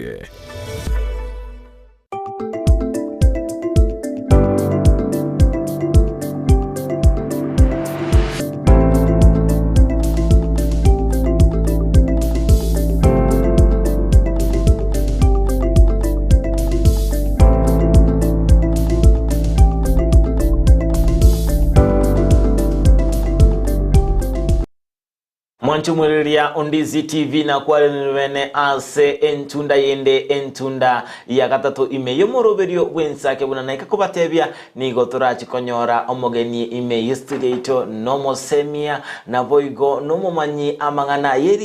Eye. Mwanche omwereria o Ndizi TV nakwarenire bene ase entunda yende entunda ya gatato ime y'omoroberio bw'ensake buna naika kobatebia nigo torachi konyora omogeni ime y'estudio yaito nomosemia naboigo nomomanyi amang'ana ye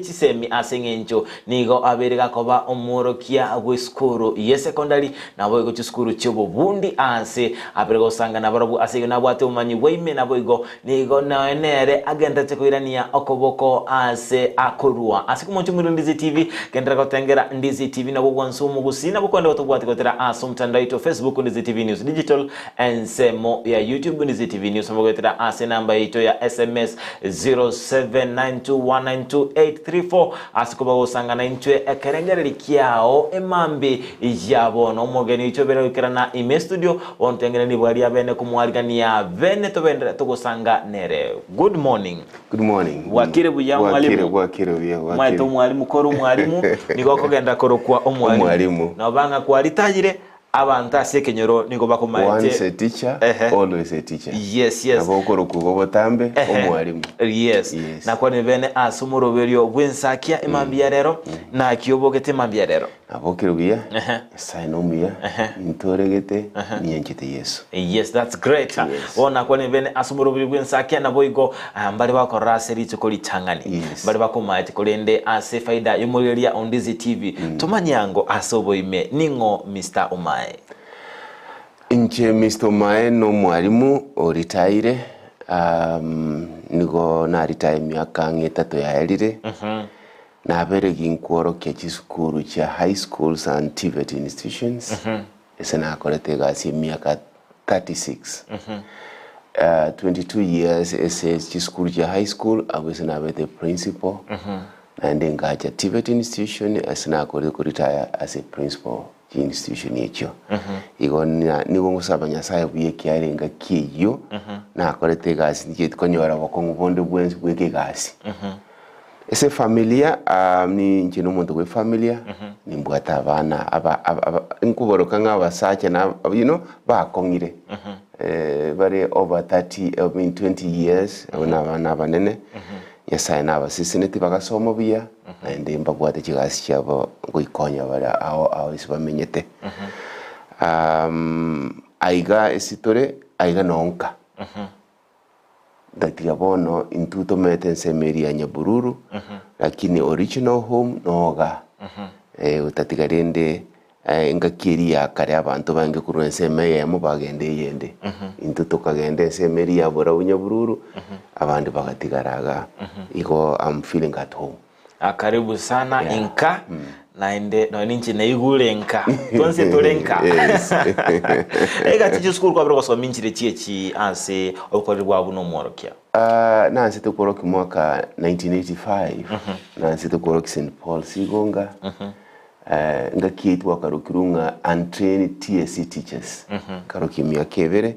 chisemi ase eng'encho nigo abeire gakoba omworokia bw'esukuru y'esekondari naboigo chisukuru chi'obobundi ase abere gosanga nabarobwo ase igo nabwate obomanyi bwa ime naboigo Nigo noe nere agenderete koirania okoboko aase akorua. Ase komocha omorero Ndizi TV, genderera gotengera Ndizi TV nabwo bwansu omogusii nabwo kwende gotobwati gotera ase omotandao oito Facebook Ndizi TV News Digital, ensemo ya YouTube Ndizi TV News nabo goetera ase enamba yaito ya SMS 0792192834 ase koba gosangana intwe ekerengereri kiao emambi ya bono. Omogeni oito obere goikerana ime studio Bono teng'ene nigo aria bene komwarigania bene tobenderere togosanga nere. Good morning. Good morning. Bwakire buya Bwakire, mwalimu. bwakire buya, Omanyete bwakire. omwalimu kore omwalimu nigo okogenda korokwa omwalimu. Omwalimu. Noba ng'a kwaritayire abanto ase ekenyoro nigo Once bakomaete. a teacher, Ehe. always a teacher. Yes, yes. Nabo okorokwa igo botambe, Ehe. omwalimu. Yes. Yes. Nakwanire bene ase omoroberio bw'ensakia emambia ya rero, naki obogete emambia ya rero. Nabokire buya, Ehe. Nyasae nomuya, nintoregete, ninyanchete Yeso. Yes, that's great. Yes. Bono nakwanire bene ase omorobiri bw'ensakia naboigo ah, mbare bakorora ase rituko ritang'ani Yes. mbare bakomaete korende ase efaida y'omorigereria o Ndizi TV tomanye ango ase oboime ning'o Mister Omae. Inche Mister Omae nomwalimu oritaire, um, nigo naritae emiaka ang'e etato yaerire. Nabere ginkworokia chisukuru chia high schools and TVET institutions, ase nakorete egasi emiaka 36. 22 years ase chisukuru chia high school, abwo ase nabete principal, naende ngacha TVET institution ase nakorire koretire as a principal chi institution echio. Igo nigo ngosaba Nyasaye buya ekiagera engaki eyio nakorete egasi ndicheti konyora bokong'u bonde bwensi bweka egasi. Ase efamilia, ninche nomonto bwa efamilia, nimbwate abana aba aba aba nkoboroka ng'a abasacha na you know, bakong'ire bare over 30 I mean 20 years, abwo na abana abanene, Nyasaye nabaseseneti bagasoma buya, naende mbabwate chigasi chiabo ngoikonya bare ao ao ase bamenyete. Aiga ase tore, aiga nonka. Ndatiga bono intwe tomenyete ensemo eria ya Nyabururu, lakini original home noga. Otatiga rende engaki eria ya kare abanto bange korwa ensemo eyemo bagenda eyende. Intwe tokagenda ensemo eria ya Borabu Nyabururu, abande bagatigara igaa. Igo am feeling at home. Ah, karibu sana Yeah. inka naende nonya ninche naigure nka twensi tore nka Yes. egati chisukuru kwabere gosoma inchire chiechi ase obokoreri bwao buna omworokia Ah, nansete kworokia mwaka 1985 nansete kworokia St Paul Sigonga Eh, ngaki yaito gwakarokirwe ng'a untrained TSC teachers nkarokia emiaka ebere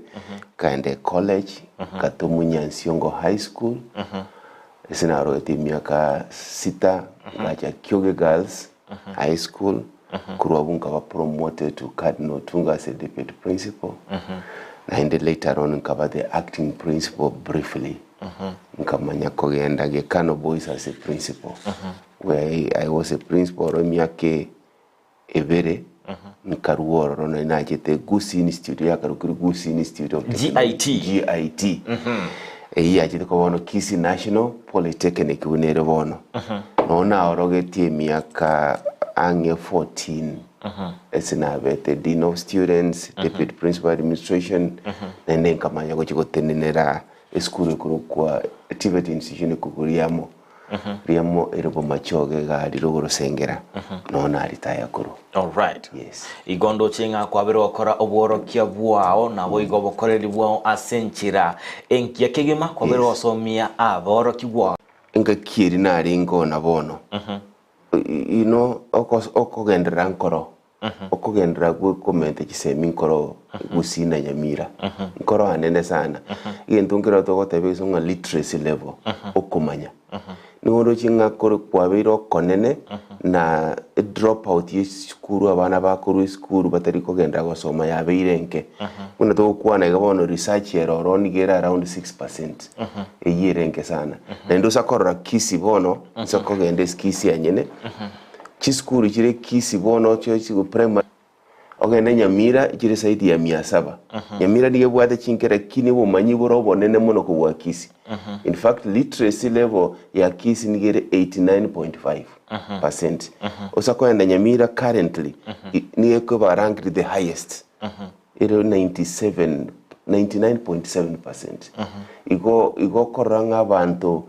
nkaenda ecollege nkatomwa Nyansiongo High School Ase narogete emiaka sita ngacha Kioge Girls High School, korwa abwo nkaba promoted to Cardinal Otunga as a deputy principal, naende later on nkaba the acting principal briefly, nkamanya kogenda Gekano Boys as a principal, where I was a principal oro emiaka ebere, nkarua ororo nari nachete Gusii Institute yakarokirwe Gusii Institute of Technology GIT. GIT eyio yachete koba bono Kisii National Polytechnic buna ere bono nonya naorogetie emiaka ang'e 14 ase nabete Dean of Students, Deputy Principal Administration, naende nkamanya gochia gotenenera esukuru ekorokwa TVET Institution ekorokwa Riamo. Riamo ere bomachoge iga rire ogorosengera, nonya naritaya korwa. Alright. Yes. Igo ndoche ng'a kwabere gokora obworokia bwao naboigo obokoreri bwao ase enchera engiya kegima, kwabere Yes. gosomia aborokigwa. Engaki eria narenge oo na bono. You know, okogenderera nkoro, okogenderera gwe komenta chisemi nkoro Gusii na Nyamira, nkoro anene sana. Egento nkero togoteba gese ng'a literacy level, okomanya. Nigo oroche ng'a kore kwabeire okonene na edrop out ya esukuru abana bakorwa esukuru batari kogenderera gosoma yabeire enke. Buna togokwana iga bono research ere ororo nigo ere around 6%, eyio ere enke sana. Naende osa korora Kisii bono, nse kogenda ase Kisii enyene, chisukuru chire Kisii bono chio primary, ogende Nyamira chire zaidi ya mia saba. Nyamira nigo ebwate chinke lakini obomanyi bore obonene mono kobua Kisii. In fact literacy level ya Kisii nigo ere 89.5 percent. Osa kogenda Nyamira currently, nigo ekoba ranked the highest, ere 97, 99.7 percent. Igo igo okorora ng'a abanto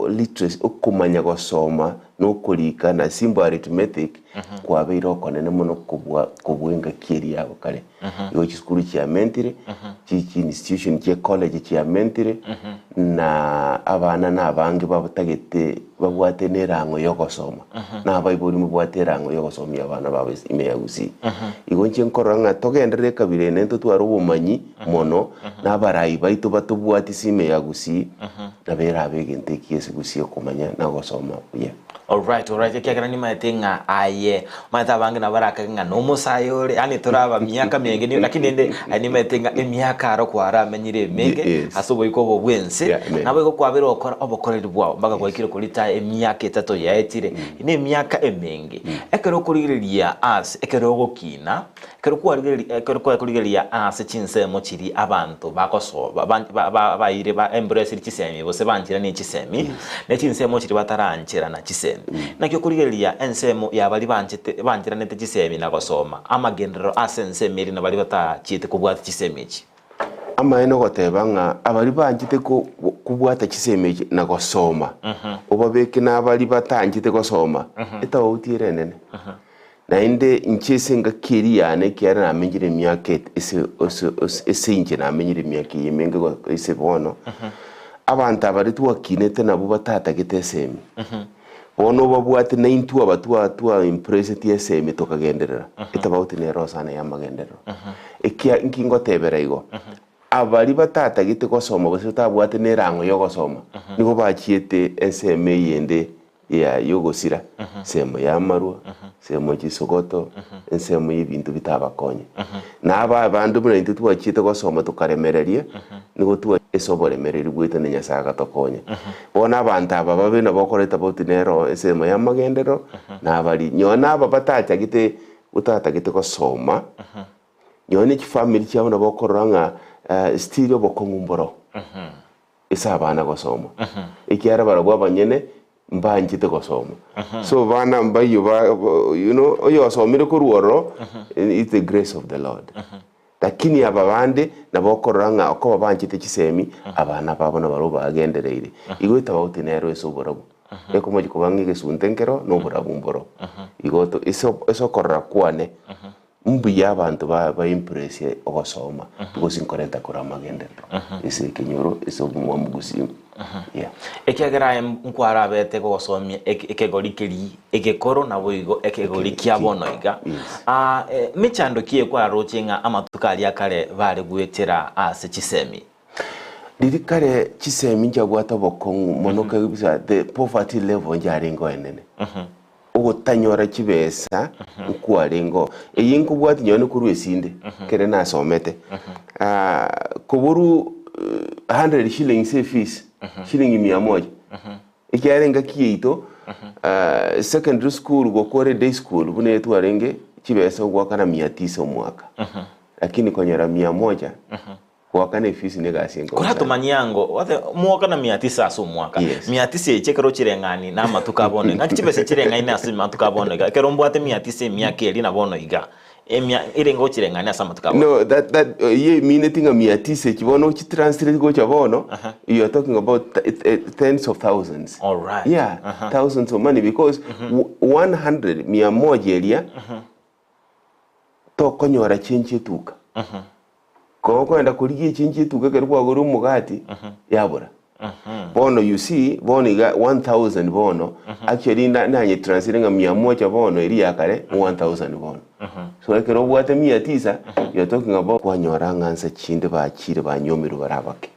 literacy, okomanya gosoma na okorika na simple arithmetic kwabeire okonene mono kobua kobua engaki eria yabo kare. Igo chisukuru chiamentire, chi chi institution chie college chiamentire, na abana na abange batagete babwate na erang'o ya ogosoma, na abaibori mbabwate erang'o ya ogosomia abana babo ase ime ya Gusii. Igo inche nkorora ng'a togenderere ekabira eye naende totware obomanyi mono, na abarai baito batobwati ase ime ya Gusii, nabo erabe egento ekiya ase Gusii okomanya na gosoma buya. Alright, alright, ekiagera nimaete ng'a aye, omanyete abange nabo barakage ng'a nomosae ore, yaani toraba miaka menge ni lakini rende aye nimaete ng'a emiaka aro kwaramenyire emenge Yes. ase oboiko obo bw'ense, Yeah, amen. nabo igo kwabeire gokora obokoreri bwao mpaka gwaikire koritaya emiaka etato yaetire, na emiaka emenge. Ekero okorigereria ase ekero ogokina, Ekero kwarigereria ekero kwakorigereria aase chinsemo chiria abanto bagoso ba ba ba baeire ba embrace chisemi gose bancheranie chisemi, ne chinsemo chiria batarancherana chisemi. Naki okorigereria ensemo ya baria banchete bancheranete chisemi na gosoma amagenderero ase ensemo eria na baria batachiete kobwata chisemi echi. Amaene ogoteba ng'a abaria banchete ko kobwata chisemi echi na gosoma, obabeke na abaria batanchete gosoma, etofauti ere enene. Naende inche ase engaki eria yane, ekiagera namenyire emiaka et ase ase ase ase inche namenyire emiaka eye emenge go ase bono, abanto aba riria twakinete nabwo batatagete esemi. Bono obabwate naintwe aba twa twa embraceti esemi tokagenderera, etofauti nero sana ya amagenderero. Ekia nki ngotebera igo, abaria batatagete gosoma gose batabwate na erang'o ya ogosoma, nigo bachiete ensemo eyende ya y'ogosira, ensemo y'amarwa, ensemo chisogoto, ensemo y'ebinto bitabakonye. Na aba abande buna intwe twachiete gosoma tokaremereria, nigo twa ase oboremereri bwaito na Nyasae agatokonya. Bono abanto aba babe nabo okoreta boti nero ensemo y'amagenderero, na abaria nyowe na aba batachagete otatagete gosoma, nyowe ne chifamiri chiabo nabo okorora ng'a still obokong'u mboro. Ase abana gosoma, ekiagera barabwo abanyene mbanchete gosoma. So bana mbayio ba you know, oyosomire korwa ororo, it's the grace of the Lord. Lakini aba bande nabo okorora ng'a okoba banchete chisemi, abana babo nabarabwo bagendereire. Igo etofauti nero ase oborabu. Ekomochia koba ng'a egesunte nkero na oborabu mboro. Igo to ase ase okorora kwane, Mbuya abanto ba ba embrace ogosoma because nkoreta kore amagenderero ase ekenyoro ase obomwamu gusii yeah. Ekiagera aye nkwarabete gogosomia ekegori keria egekoro naboigo ekegori kia bono iga. Yes. Ah, mechando ki ekwaroche ng'a amatuko aria akare bare goetera ase chisemi? Riria kare chisemi nchiabwate obokong'u mono kabisa the poverty level nchiarenge enene. Ogotanyora chibesa nkwarengeo. Eye nkobwatia nonye korwa esinde ekere nasomete. Koborwa hundred shillings efees, shilingi mia moja. Ekiagera engaki yaito secondary school gokora eday school buna eye twarenge chibesa ogoakana mia tisa omwaka. Lakini konyora mia moja. Goakana efisi negasi enkong'u sana. Koratomanyie ango, gose omwaka na mia tisa ase omwaka. Yes. Mia tisa echi ekero chireng'ani na amatuko a bono iga. Ng'aki chibesa chireng'aine ase amatuko a bono iga? Ekero mbwate mia tisa emiaka eria na bono iga, emia erenge gochireng'ania ase amatuko a bono. No, that, that, eyio emineti ng'a mia tisa echi bono ochitranslate gocha bono, you are talking about tens of thousands. Alright. Yeah, thousands of money because 100, mia moja eria, Tokonyora chenchi etuka. Koba okoenda korigia echenchi etuka ekero kwagorire omogati, yabora. Bono you see, bono iga 1000 bono, actually na nanye translate ng'a mia moja bono eria ya kare, 1000 bono. So ekero obwate mia tisa, you are talking about kwanyora ng'a nsa chinde bachire banyomirwe bare abake.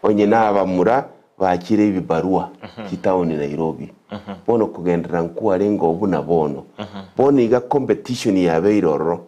Onye na abamura bachire ebibarua chitaoni Nairobi. Bono kogenderera nkwarenge oo buna bono. Bono iga competition yabeire ororo.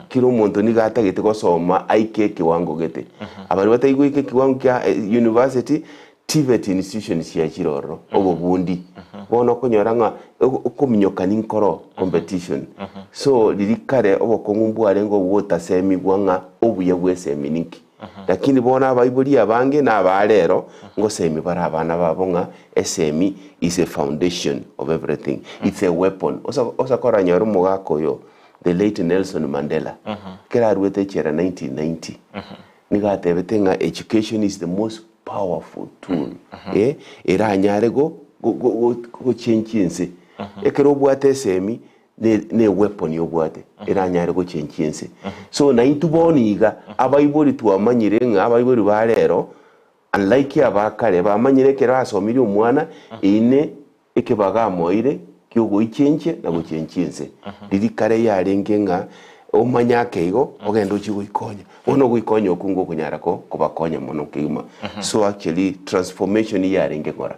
Kera omonto nigo atagete gosoma aike ekiwango gete. Abaria batari goika ekiwango kia university, TVET institutions chiachire ororo, obobundi. Bono okonyora ng'a okominyokani nkoro, competition. So riria kare obokong'u mbwarenge obwo gotasemigwa ng'a obuya bwa esemi ninki. Lakini bono abaibori abange na aba rero ngosemi bare abana babo ng'a esemi is a foundation of everything, it's a weapon. Osa osa koranyora omogaka oyo the late Nelson Mandela ekero aruete echela 1990 nigo atebete ng'a education is the most powerful tool eh, eranyare go go go gochenchia ense. Ekero obwate esemi ne ne weapon obwate eranyare gochenchia ense. So naintwe bono iga abaibori twamanyire ng'a abaibori ba rero unlike aba kare bamanyire ekero asomirie omwana eine ekebaga amoeire kiogoichenchia na gochenchia ense. Riria kare yarenge ng'a omanye ake igo ogende ochie goikonya. Bono ogoikonya okwo ngokonyara ko kobakonya mono kegima. So actually transformation yarenge ng'ora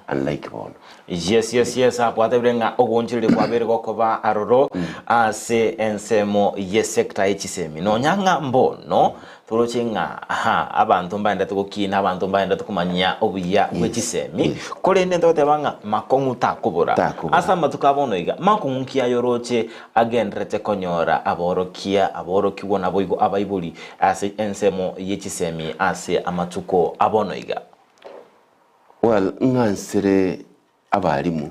unlike bono. Yes, yes, yes, gwatebire ng'a ogoonchoreria kwabeire gokoba aroro ase ensemo y'esector ye chisemi. Nonya ng'a mbono toroche ng'a aha abanto mbaendete gokina, abanto mbaendete komanyia obuya bwe chisemi, korende ntogoteba ng'a makong'u takobora. Takobora. Ase amatuko a bono iga, makong'u ki ayoroche agenderete konyora aborokia, aborokigwa naboigo abaibori ase ensemo ye chisemi ase amatuko a bono iga? Well, ng'ansere abalimu,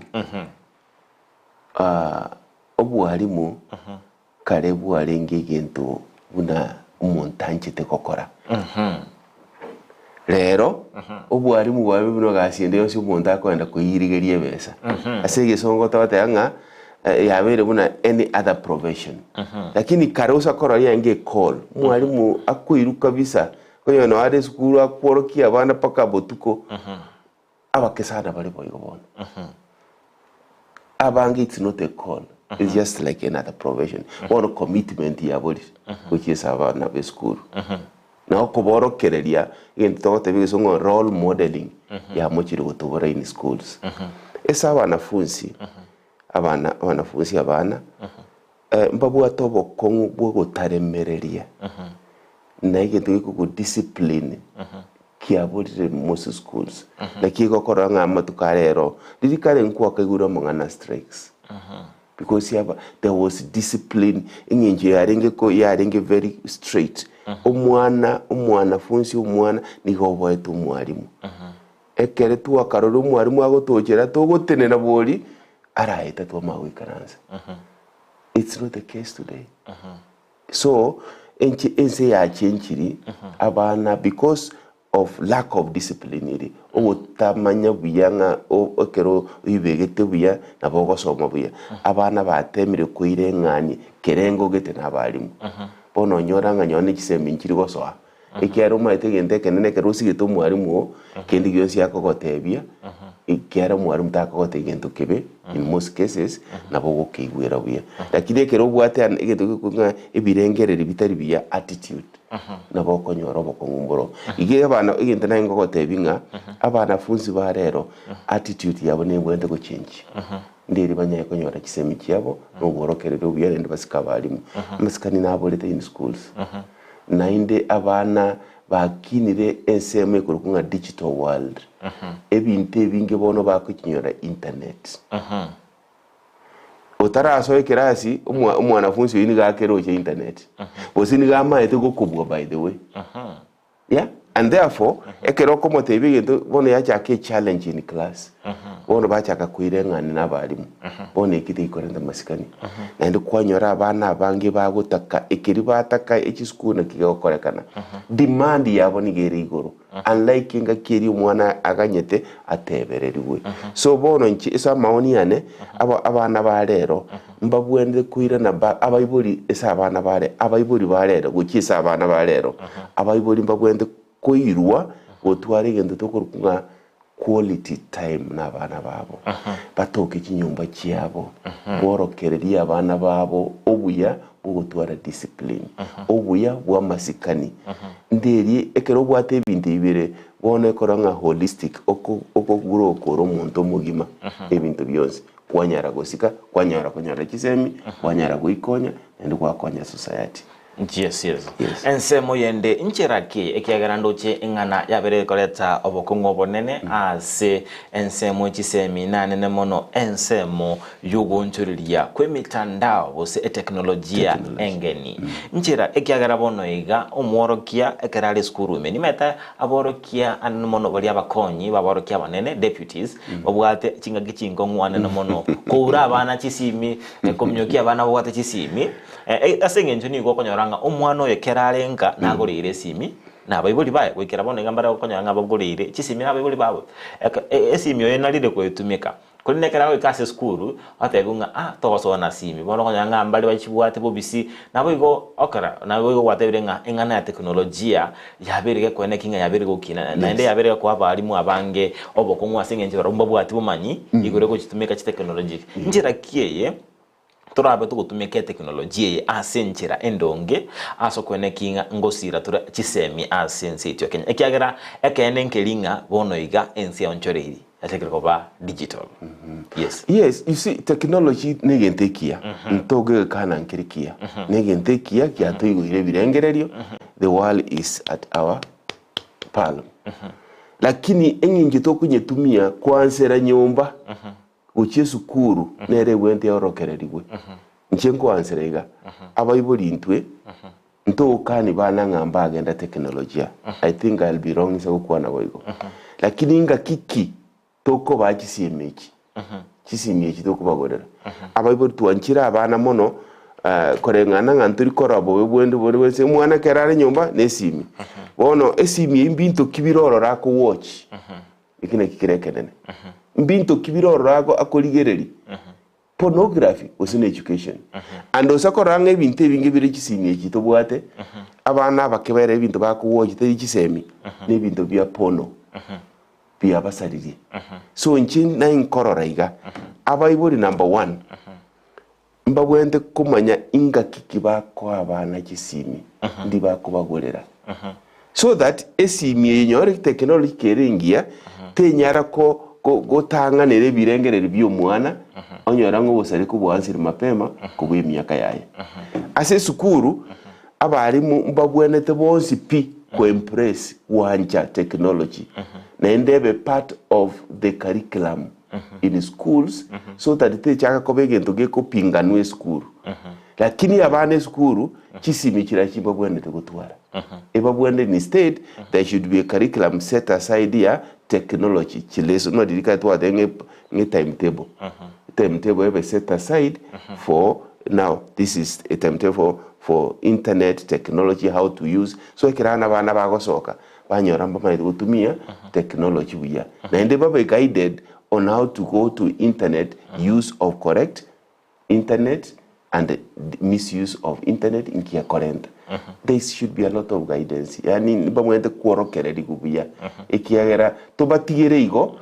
obwalimu kare bwarenge egento buna omonto anchete gokora. Rero, obwalimu bwabe buna egasi ende yonsi omonto akoenda koyirigeria ebesa. Ase egesongo togoteba ng'a yabeire buna any other profession. Lakini kare osa korora yarenge ecall, omwalimu akoirwa kabisa. Onye noo are esukuru akworokia abana mpaka botuko, abake sana bare boigo bono. Abange it's not a call, it's just like another profession. Bono commitment yaborire gochia ase abana ba esukuru. Na okoborokereria egento togoteba egesongo ng'a role modeling yamochire gotobora in schools. Ase abanafunsi, abana abanafunsi abana. Mbabwate obokong'u bw'ogotaremereria, na egento gekogo discipline kiaborire most schools. Naki egokora ng'a amatuko a rero, riria kare nkwakaigure amang'ana strikes, because aba there was discipline eng'encho yarenge ko yarenge very straight. Omwana omwanafunsi omwana nigo oboete omwalimu. Ekere twakarora omwalimu agotochera togotenena bori, araete twamanya goikaransa. It's not the case today. So, enche ense yachenchiri abana because of lack of discipline ere, ogotamanya buya ng'a o- ekero oibegete buya nabo ogosoma buya. Abana batemire koireng'ania kerengo gete na abalimu. Bono onyora ng'a nonye na chisemi nchiri gosoa, Ekiagera omanyete egento ekenene ekero osigete omwalimu oo, kende gionsi akogotebia, ekiagera omwalimu takogotebia gento kebe in most cases, nabo ogokeigwera buya. Lakini ekero obwate an egento gekwo ng'a ebirengererio bitari buya, attitude, nabo okonyora obokong'u mboro. Iga abana egento naye ngogotebia ng'a, abanafunsi ba rero, attitude yabo nebwenerete gochenchia, nderi banyare konyora chisemi chiabo, na obworokererio obuya naende basike abalimu. Amasikani naborete in schools. Naende abana bakinire ensemo ekorokwa ng'a digital world. Ebinto ebinge bono bakochinyora internet. Otarasoa ekerasi, omwa omwanafunsi oyio nigo akeroche internet. Gose nigo amaete gokobua by the way. Yeah, and therefore, ekero okomotebia egento bono yachaka echallenge in class, bono bachaka koireng'ana na abalimu, bono eki tegikorenta amasikani. Naende kwanyora abana abange bagotaka ekeri bataka echisukuru naki gegokorekana, demand yabo nigo ere igoro, unlike engaki eria omwana aganyete atebererigwe. So bono inche ase amaoni ane, aba abana ba rero, mbabwenerete koirana ba abaibori ase abana bare abaibori ba rero gochia ase abana ba rero, abaibori mbabwenerete koirwa. gotwara egento tokorokwa ng'a quality time na abana babo. Batoke chinyomba chiabo, borokererie abana babo obuya bw'ogotwara discipline, obuya bw'amasikani. Nderie ekero obwate ebinto ebi bire bono ekora ng'a holistic, oko okogura okore omonto omogima ebinto bionsi. Kwanyara gosika, kwanyara konyora chisemi, kwanyara goikonya, naende gwakonya society. Yes, yes. Yes. Ensemo yende nchera ki ekiagera ndoche eng'ana yabere ekoreta obokong'u obonene ase ensemo chisemi nanene mono ensemo y'ogoonchoreria kw'emitandao gose eteknolojia Technology. engeni. Nchera ekiagera bono iga omworokia ekero are esukuru ime nimanyete aborokia anene mono baria abakonyi baborokia abanene, deputies, babwate chingaki chinkong'u anene mono koura abana chisimi, kominyokia abana babwate chisimi. Ase engencho nigo okonyora ng'a omwana oyo ekero are nka nagoreire esimi na abaibori baye, goikera bono iga mbare okonyora ng'a bagoreire chisimi na abaibori babo. Esimi oyo enarire koetumeka, korende ekero agoika ase esukuru, atebiwe ng'a ah togosoa na simi, bono okonyora ng'a mbare bachibwate bobisi, naboigo okora naboigo gwatebire ng'a eng'ana ya teknolojia yabeire gekoena eki ng'a yabeire gokina, naende yabeire gekoa abalimu abange obokong'u ase eng'encho barabwo mbabwati bomanyi igoro egochitumeka chiteknoloji. Nchera ki eye? Torabe togotumeka eteknolojia eye ase enchera endonge ase okoeneki ng'a ngosira tore chisemi ase ense yaito ya Kenya. Ekiagera ekeene nkeri ng'a bono iga ense yaonchoreiri yachakire koba digital. Yes. Yes, you see technology negento ekiya, ntogegekana nkere kiya, negento ekiya giatoigoire ebirengererio, the world is at our palm. Lakini eng'encho tokonyetumia koansera nyomba Gochia esukuru nere egwente yaorokererigwe. Inche nkoansera iga, abaibori intwe ntogokani bana ng'a mbagenda teknolojia. I think I'll be wrong inse gokwana boigo. Lakini ngaki ki tokobaa chisemi echi? Chisemi echi tokobagorera. Abaibori twanchire abana mono koreng'ana ng'a ntori korora bobe bwende bonde bwensi, omwana ekero are nyomba na esimi. Bono esimi eyio mbinto ki bire ororo ako watch. Eki nakio kere ekenene. Mbinto ki bire ororo ako akorigereria? Pornography gose na education. And ose korora ng'a ebinto ebinge bire chisimi echi tobwate, abana abake baere ebinto bakowatch tari chisemi, na ebinto bia porno biabasaririe. So inche naye nkorora iga, abaibori number one, Mbabwenerete komanya ingaki ki bakoa abana chisimi, ndi bakobagorera. So that esimi eye nyore technology kere engiya, tenyara ko ko gotang'anera ebirengererio bia omwana, onyora ng'a obosari kobwansire mapema kobua emiaka yaye. Ase esukuru, abalimu mbabwenerete bonsi pi ko embrace gwancha technology, naende ebe part of the curriculum. in schools so that techaka koba egento gekopinganwa esukuru. Lakini abana esukuru chisimi chiria chibabwenerete gotwara. Ebabwenerete instead there should be a curriculum set aside ya technology chileso buna riria kare twateba ng'a ng'a timetable. Timetable ebe set aside for now this is a timetable for for internet technology how to use so ekero abana bagosoka banyora mbamanyete gotumia technology buya naende babe guided on how to go to internet use of correct internet and misuse of internet inki ekorenta there should be a lot of guidance yaani mbamanyete kworokererigwa buya ekiagera tobatigere igo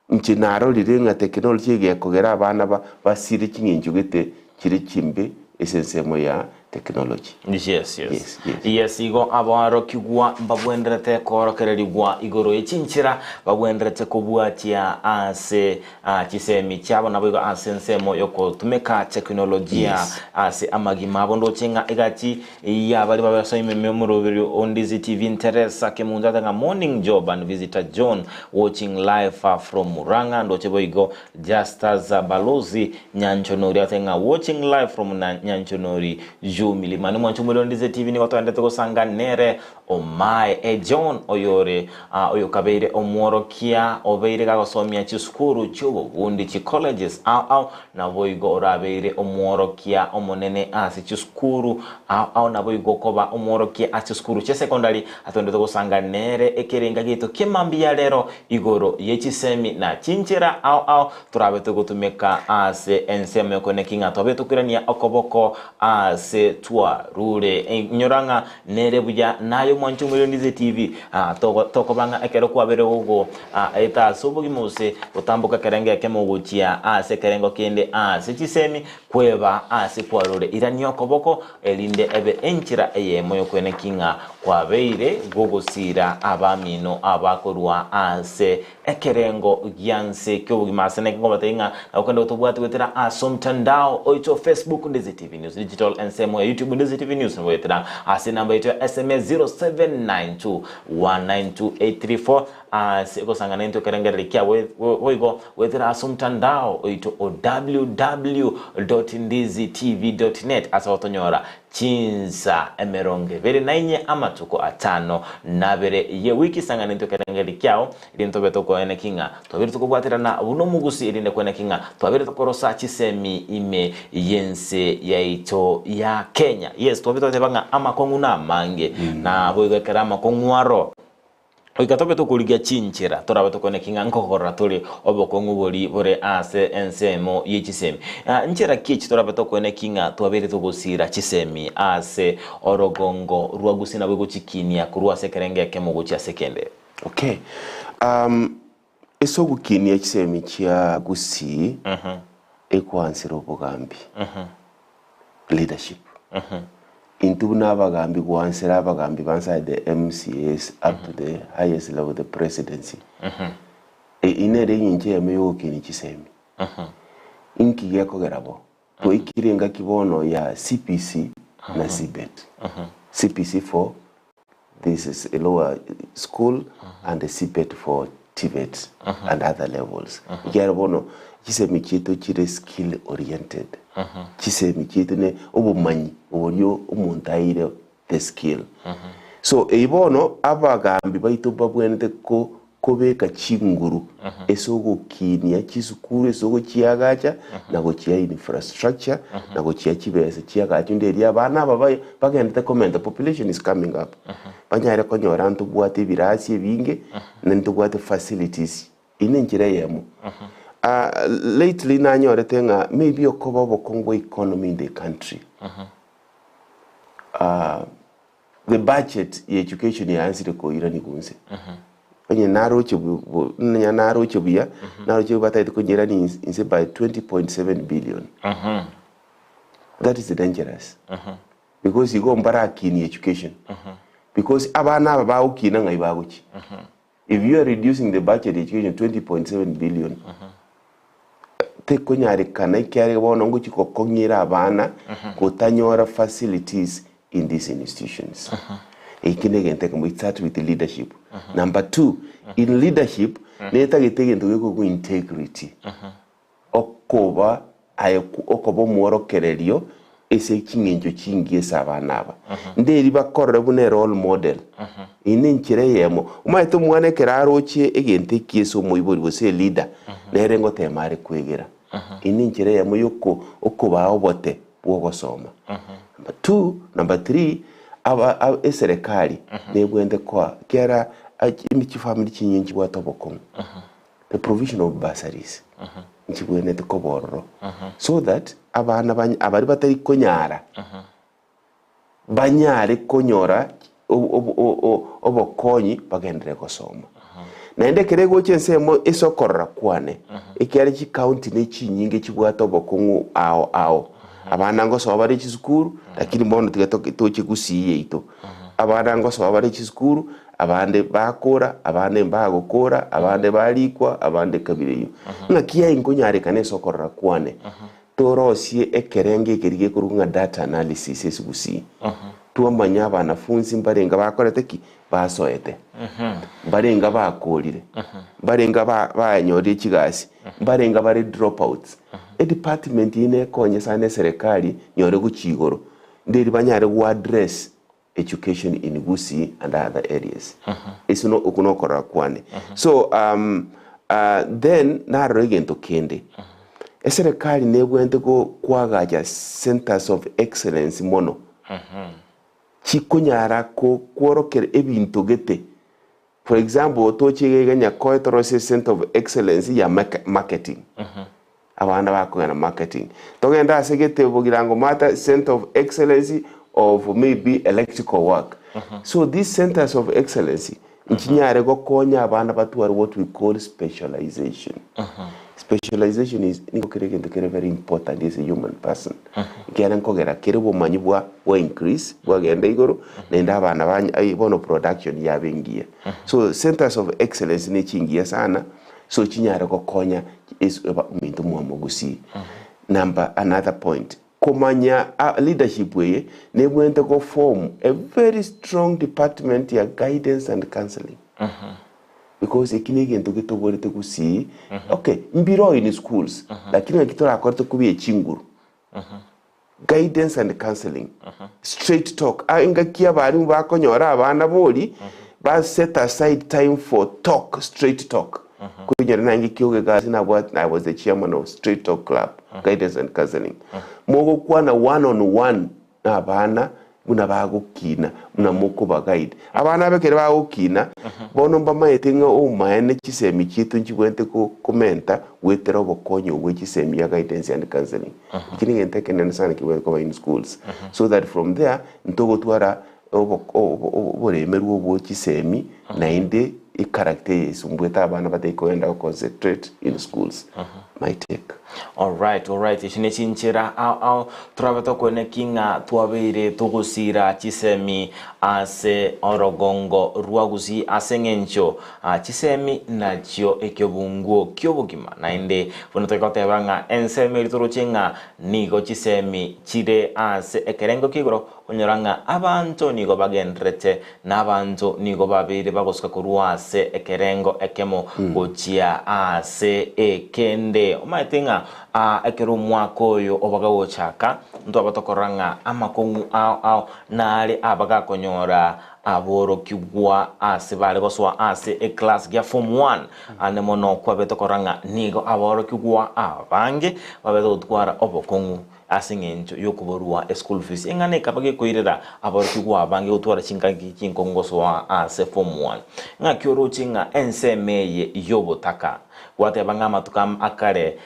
Inche narorire ng'a tekinoloji egekogera abana ba basire ching'encho gete chire chimbe ase ensemo ya tekinoloji. Yes, yes. Yes, yes. Yes, igo aborokigwa mbabwenderete koorokererigwa igoro ye chinchera babwenderete kobwatia ase ah, chisemi chiabo naboigo ase ensemo yokotumeka tekinolojia Yes. ase amagima abo ndoche ng'a egati Yabari babe ime omoroberi o Ndizi TV Nteresa Kemunto ate ng'a morning job and visitor John watching live from Murang'a ndoche boigo Justus Balozi Nyanchonori ate ng'a watching live from na Nyanchonori juu Milimani mwancho omorero Ndizi TV nigo toendete gosanga nere Omae e John oyore ah, oyokabeire omworokia obeire gagosomia chisukuru chiobobundi chi colleges ao ao Naboigo orabeire omworokia omonene ase chisukuru ao ao naboigo okoba omworokia ase chisukuru chi'esekondari, atondete gosanga nere ekerenga giaito ki'emambia ya rero igoro ye chisemi na chinchera ao ao torabe togotumeka ase ensemo y'okoeneki ng'a tobe tokoirania okoboko ase. Twarure. Inyora ng'a nere buya naye omwanche omwerendise TV tokoba ng'a ekero kwabere gogo eta ase obogima gose gotamboka ekerengo ekemo gochia ase ekerengo kende ase chisemi kweba ase kwarure. Irania okoboko erinde ebe enchera eyemo y'okweneki ng'a kwabeire gogosira abamino abakorwa ase Ekerengo gia nse ki'obogima ase neke nkobatebia ng'a nabo kende gotobwate goetera ase omtandao oito Facebook Ndizi TV News Digital ensemo ya YouTube Ndizi TV News nabo goetera ase enamba yaito ya SMS 0792192834 ase egosang'ana intwe ekerengererio kia boigo goetera ase omtandao oito o www.ndizitv.net ase gotonyora Chinsa 24 amatuko atano nabere y'ewiki sang'ana intwe ekerengererio kiao, erinde tobe tokoeneki ng'a twabeire tokobwaterana buna omogusi, erinde koeneki ng'a twabeire tokorosa chisemi ime y'ense yaito ya Kenya. Yes, twabeire togoteba ng'a amakong'u namange, naboigo ekero amakong'u aro, Goika tobe tokorigia chinchera torabe tokoneki ng'a nkogorora tore obokong'u boria bore ase ensemo ye chisemi. Nchera ki echi torabe tokoeneki ng'a twabeire togosiira chisemi ase orogongo rwa gusii nabo egochikinia korwa ase ekerengo ekemo gochia ase ekende? Okay. Ase ogokinia chisemi chia gusii ekwansera obogambi, leadership. Intwe buna abagambi gwansera abagambi ba inside the MCAs up to the highest level the presidency. Eyio nere eng'encho eyemo yogokinia chisemi. Inki gekogera bo? Twaikire engaki bono ya CPC na CBET. CPC for this is a lower school and the CBET for TVET and other levels. Ekiagera bono chisemi chiaito chire skill oriented. Chisemi chiaito ne obomanyi oboria omonto aeire the skill. So eyio bono abagambi baito mbabwenerete ko kobeka chinguru ase ogokinia chisukuru ase ogochiagacha na gochia infrastructure na gochia chibesa chiagachwe nderi eria abana aba baye bagendete komenta population is coming up banyare konyora ntobwate ebirasi ebinge na ntobwate facilities Eyio nenchera eyemo. Lately nanyorete ng'a maybe okoba obokong'u bwa economy in the country the budget ya education yaansire koiranigwa inse. Onye naroche onye naroche buya, naroche batagete konyirania inse by 20.7 billion. That is dangerous because igo mbarakinie education because abana aba bagokina ng'ai bagochia? If you are reducing the budget ya education 20.7 billion, tekonyarekana ekiagera bono ngochia gokong'ira abana gotanyora facilities in these institutions. Eki na egento ekemo, it start with leadership. Number two, in leadership, netagete egento gekorokwa integrity. Okoba aye okoba omworokererio ase ching'encho chingiya ase abana aba. Nderi bakorore buna erole model. Eye nenchera eyemo. Omanyete omwana ekero aroche egento ekiya ase omoibori gose eleader, nere ngotema are kwegera. Eye nenchera eyemo yoko okobaa obote bw'ogosoma. Number two, number three, aba aba eserekari nebwenerete koa ekiagera chifamiri chinyinge nchibwate obokong'u. The provision of bursaries nchibwenerete koba ororo so that abana banye abaria batari konyara banyare konyora obokonyi bagenderere gosoma. Naende ekero egocha ensemo ase okorora kwane, ekiagera chicounty ne chinyinge chibwate obokong'u ao ao, abana ngosoa bare chisukuru lakini bono tiga toche gusii yaito, abana ngosoa bare chisukuru Abande bakora, abande mbagokora, abande barikwa, abande ekabira eyio. Ng'aki aye nkonyarekana ase okorora kwane, torosie ekerengo ekeri gekorokwa ng'a data analysis ase gusii. Twamanya abanafunsi mbarenge bakorete ki? Basoete. Mbarenge bakorire. Mbarenge ba banyorire chigasi. Mbarenge bare dropouts. Edepartment eyio nekonye sana eserekari nyore gochia igoro, nderi banyare go address education in Gusii and other areas. Ase no oko nokorora kwane. So um, uh, then narora egento kende. Eserekari nebwenerete go kwagacha centers of excellence mono. Chikonyara ko kworokera ebinto gete. For example, toche iga iga Nyakoe torosie center of excellence ya marketing. Abana bakogenda marketing. Togende ase gete Bogirango Mater Centre of Excellency of maybe electrical work. So these centres of excellency nchinyare gokonya abana batware what we call specialization. Specialization is nigo kere egento kere very important as a human person. Ekiagera nkogera kere obomanyi bwa bwa increase bwagenda igoro naende abana ba bono production yaba engiya. So centres of excellence ne chingiya sana so chinyare gokonya ominto mwamogusii. Number another point, komanya leadership eye nebwenerete go form a very strong department ya guidance and counseling because eki negento getoborete gusii, okay mbiroo in schools lakini naki torakore tokobia chinguru. Guidance and counseling, straight talk, engaki abalimu bakonyora abana bori ba set aside time for talk, straight talk. Koinyora nainche kioge gasi nabwate I was the chairman of straight talk club, guidance and counseling. Mogokwana one on one na abana buna bagokina, buna mokoba guide. Abana abe ekero bagokina, bono mbamaete ng'a omaene chisemi chiaito nchibwenerete komenta goetera obokonyi obwe chisemi ya guidance and counseling. Eki negento ekenene sana kebwenerete koba in schools so that from there ntogotwara oboremerwa obwo chisemi naende echaracter eye esumbuete abana batari kogenda go concentrate in schools. My take. Alright, alright, echi ne chinchera ao ao torabe tokoene ki ng'a twabeire togosira chisemi ase orogongo rwa Gusii ase eng'encho chisemi nachio ekebunguo ki'obogima. Naende buna togoteba ng'a ensemo eria toroche ng'a nigo chisemi chire ase ekerengo kia igoro, Onyora ng'a abanto nigo bagendererete, na abanto nigo babeire bagosuka korwa ase ekerengo ekemo gochia ase ekende. Omanyete ng'a ekero omwaka oyo obaga gochaka, ntwaba tokorora ng'a amakong'u ao ao nare abagakonyora aborokigwa ase bare gosoa ase eclass gia form one. Ande mono kwabete korora ng'a nigo aborokigwa abange babete gotwara obokong'u Ase engencho y'okoborua eschool fees, eng'ana ekaba gekoirera aborokigwa abange gotwara chingaki chinkong'u gosoa ase form one. Ng'aki oroche ng'a ensemo eye y'obotaka gwateba ng'a amatuko akare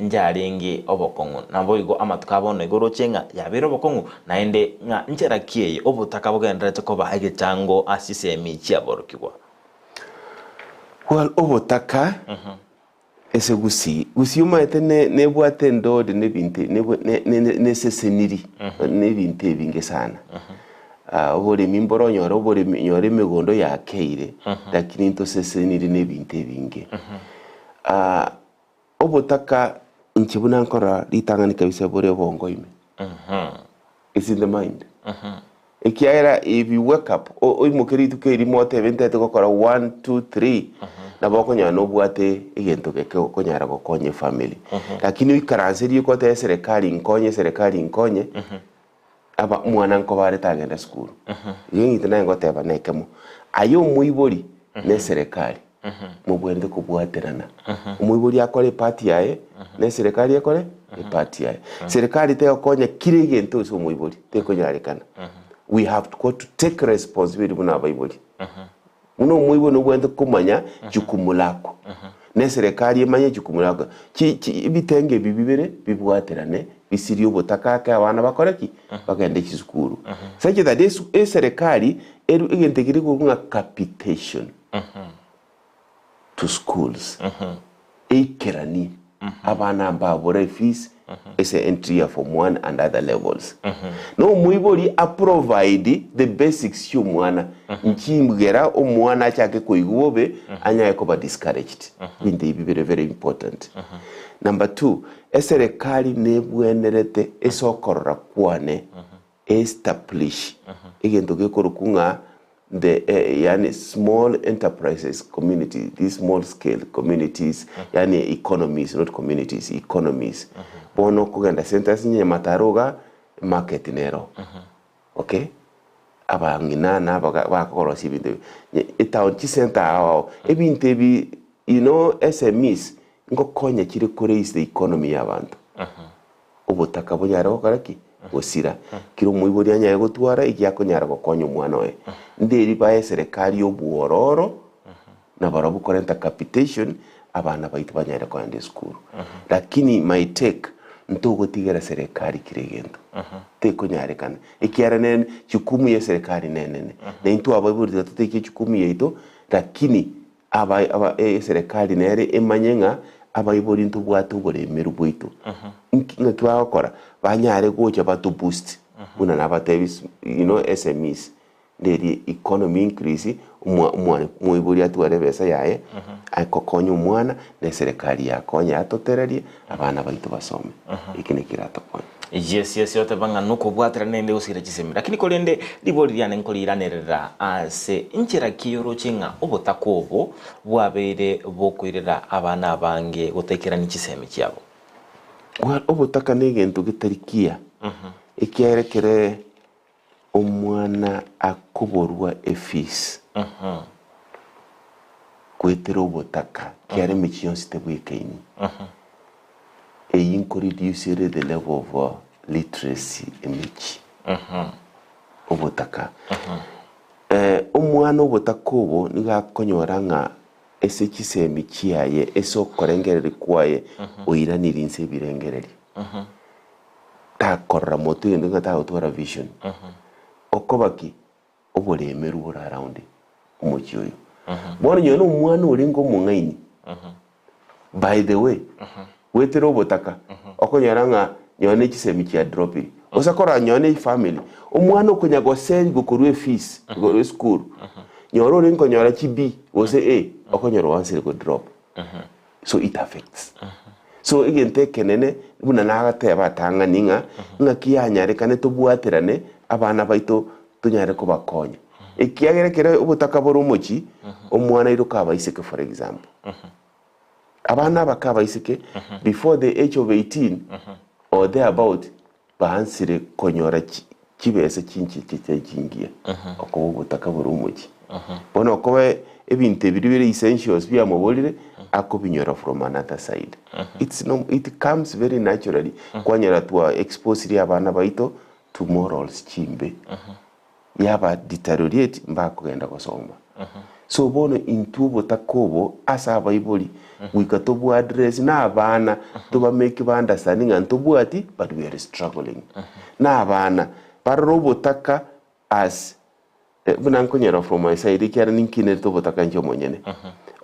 njarenge obokong'u, naboigo amatuko a bono igo oroche ng'a yabeire obokong'u, naende ng'a nchera ki eye obotaka bogendererete koba egechango ase chisemi chiaborokigwa? Well, obotaka Ase gusii, gusii omanyete ne nebwate endodi na ebinto nebwe ne ne neseseniri na ebinto ebinge sana. Oboremi mboro onyore oboremi onyore emegondo yakeire, lakini ntoseseniri na ebinto ebinge. Obotaka inche buna nkorora ritang'ani kabisa bore obongo ime. It's in the mind. Ekiagera if you wake up, o- oimoke rituko erimo otebe ntagete gokora one, two, three, nabo okonyora nobwate egento geke okonyara gokonya efamily. Lakini oikaranse rioka otebe eserekari nkonye, eserekari nkonye, aba omwana nkoba are tagenda esukuru. Igo egento naye ngoteba nekemo, aye omoibori na eserekari, mobwenerete kobwaterana. Omoibori akore epart yaye, na eserekari ekore epart yaye. Serikali tegokonya kira egento ase omoibori, tekonyarekana. We have got to take responsibility buna abaibori. Buna omoibori nobwenerete komanya jukumu lako, na eserekari emanye jukumu lako. Chi chi ebitenge ebi bibere bibwaterane, bisirie obotaka ake abana bakore ki? Bagende chisukuru. Such that esu eserekari eru egento ekeri korwa ng'a capitation. to schools eikeranie abana mbabore efees ase entry ya form one and other levels. Na omoibori a provide the basics chia omwana nchigera omwana achake koigwa bobe anyare koba discouraged. Ebinto ebi bire very important. Number two, eserekari nebwenerete ase okorora kwane establish egento gekorokwa ng'a the yaani small enterprises community, these small scale communities yaani economies not communities, economies. Bono okogenda centres Nyamataro iga, emarket nero, okay, abang'ina na abaga bakorosia ebinto ebi, etown chicentre ao ao, ebinto ebi you know SMEs ngokonya chire ko raise the economy ya abanto. Obotaka bonyare gokora ki? Gosira. Kera omoibori anyare gotwara eki akonyara gokonya omwana oye. Nderi bae eserekari obwororo, na barabwo korenta capitation, abana baito banyare kogenda esukuru. Lakini my take, ntogotigera serikali kera egento, tekonyarekana, ekiagera nere jukumu ya eserekari nenene, na intwe abaibori tiga totake ejukumu yaito, lakini aba aba eserekari nere emanye ng'a abaibori ntobwate oboremeru bwaito. Nki ng'aki bagokora? Banyare gocha bato boost buna nabatebi you know SMEs. Nderie economy increase, omwa omwa omoibori atware ebesa yaye, agokonya omwana, na eserekari yakonye yatotererie, abana baito basome. Eki nakio keratokonye. Yes yes oteba ng'a nokobwaterana naende gosira chisemi. Lakini korende ribori riane nkoriiranerera ase inchera ki oroche ng'a obotaka obo bwabeire bokoirera abana abange gotaikerania chisemi chiabo? Well, obotaka na egento getari kiya, ekiagera ekere Omwana akoborwa efees goetera obotaka kiara emechie yonsi tebwekaini. Eyio nko reduce ere the level of literacy emechie. Obotaka. Omwana obotaka obo nigo akonyora ng'a ase chisemi chiaye, ase okorengereria kwaye oiranirie inse ebirengererio. Takorora motwe gento ng'a tagotwara vision. Okoba ki? Oboremeru bore around omochie oyo. Bono onye na omwana orenge omong'aini, by the way, goetera obotaka, okonyora ng'a nonye ne chisemi chia dropire. Gose korora nonye ne efamily, omwana okonya goserigwa korwa efees, korwa esukuru, nyora orenge konyora chi B gose A, okonyora oansire go drop. So it affects. So egento ekenene buna nagateba atang'ani ng'a ng'aki yanyarekane tobwaterane abana baito tonyare kobakonya. Ekiagera ekero obotaka bore omochie, omwana aire oka abaiseke for example. Abana abake abaiseke before the age of 18 or there about Baansire konyora chibesa chinche chitari chingiya, okoba obotaka bore omochie. Bono okoba ebinto ebi bire essentials biamoborire, akobinyora from another side. It's no, it comes very naturally, kwanyora twa exposire abana baito to morals chimbe. Yaba deteriorate mbakogenda gosoma. So bono intwe obotaka obo ase abaibori goika tobwa address na abana toba make ba understand ng'a ntobwati but we are struggling. Na abana barore obotaka as buna nkonyora from my side ekiagera ninkinerete obotaka inche omonyene.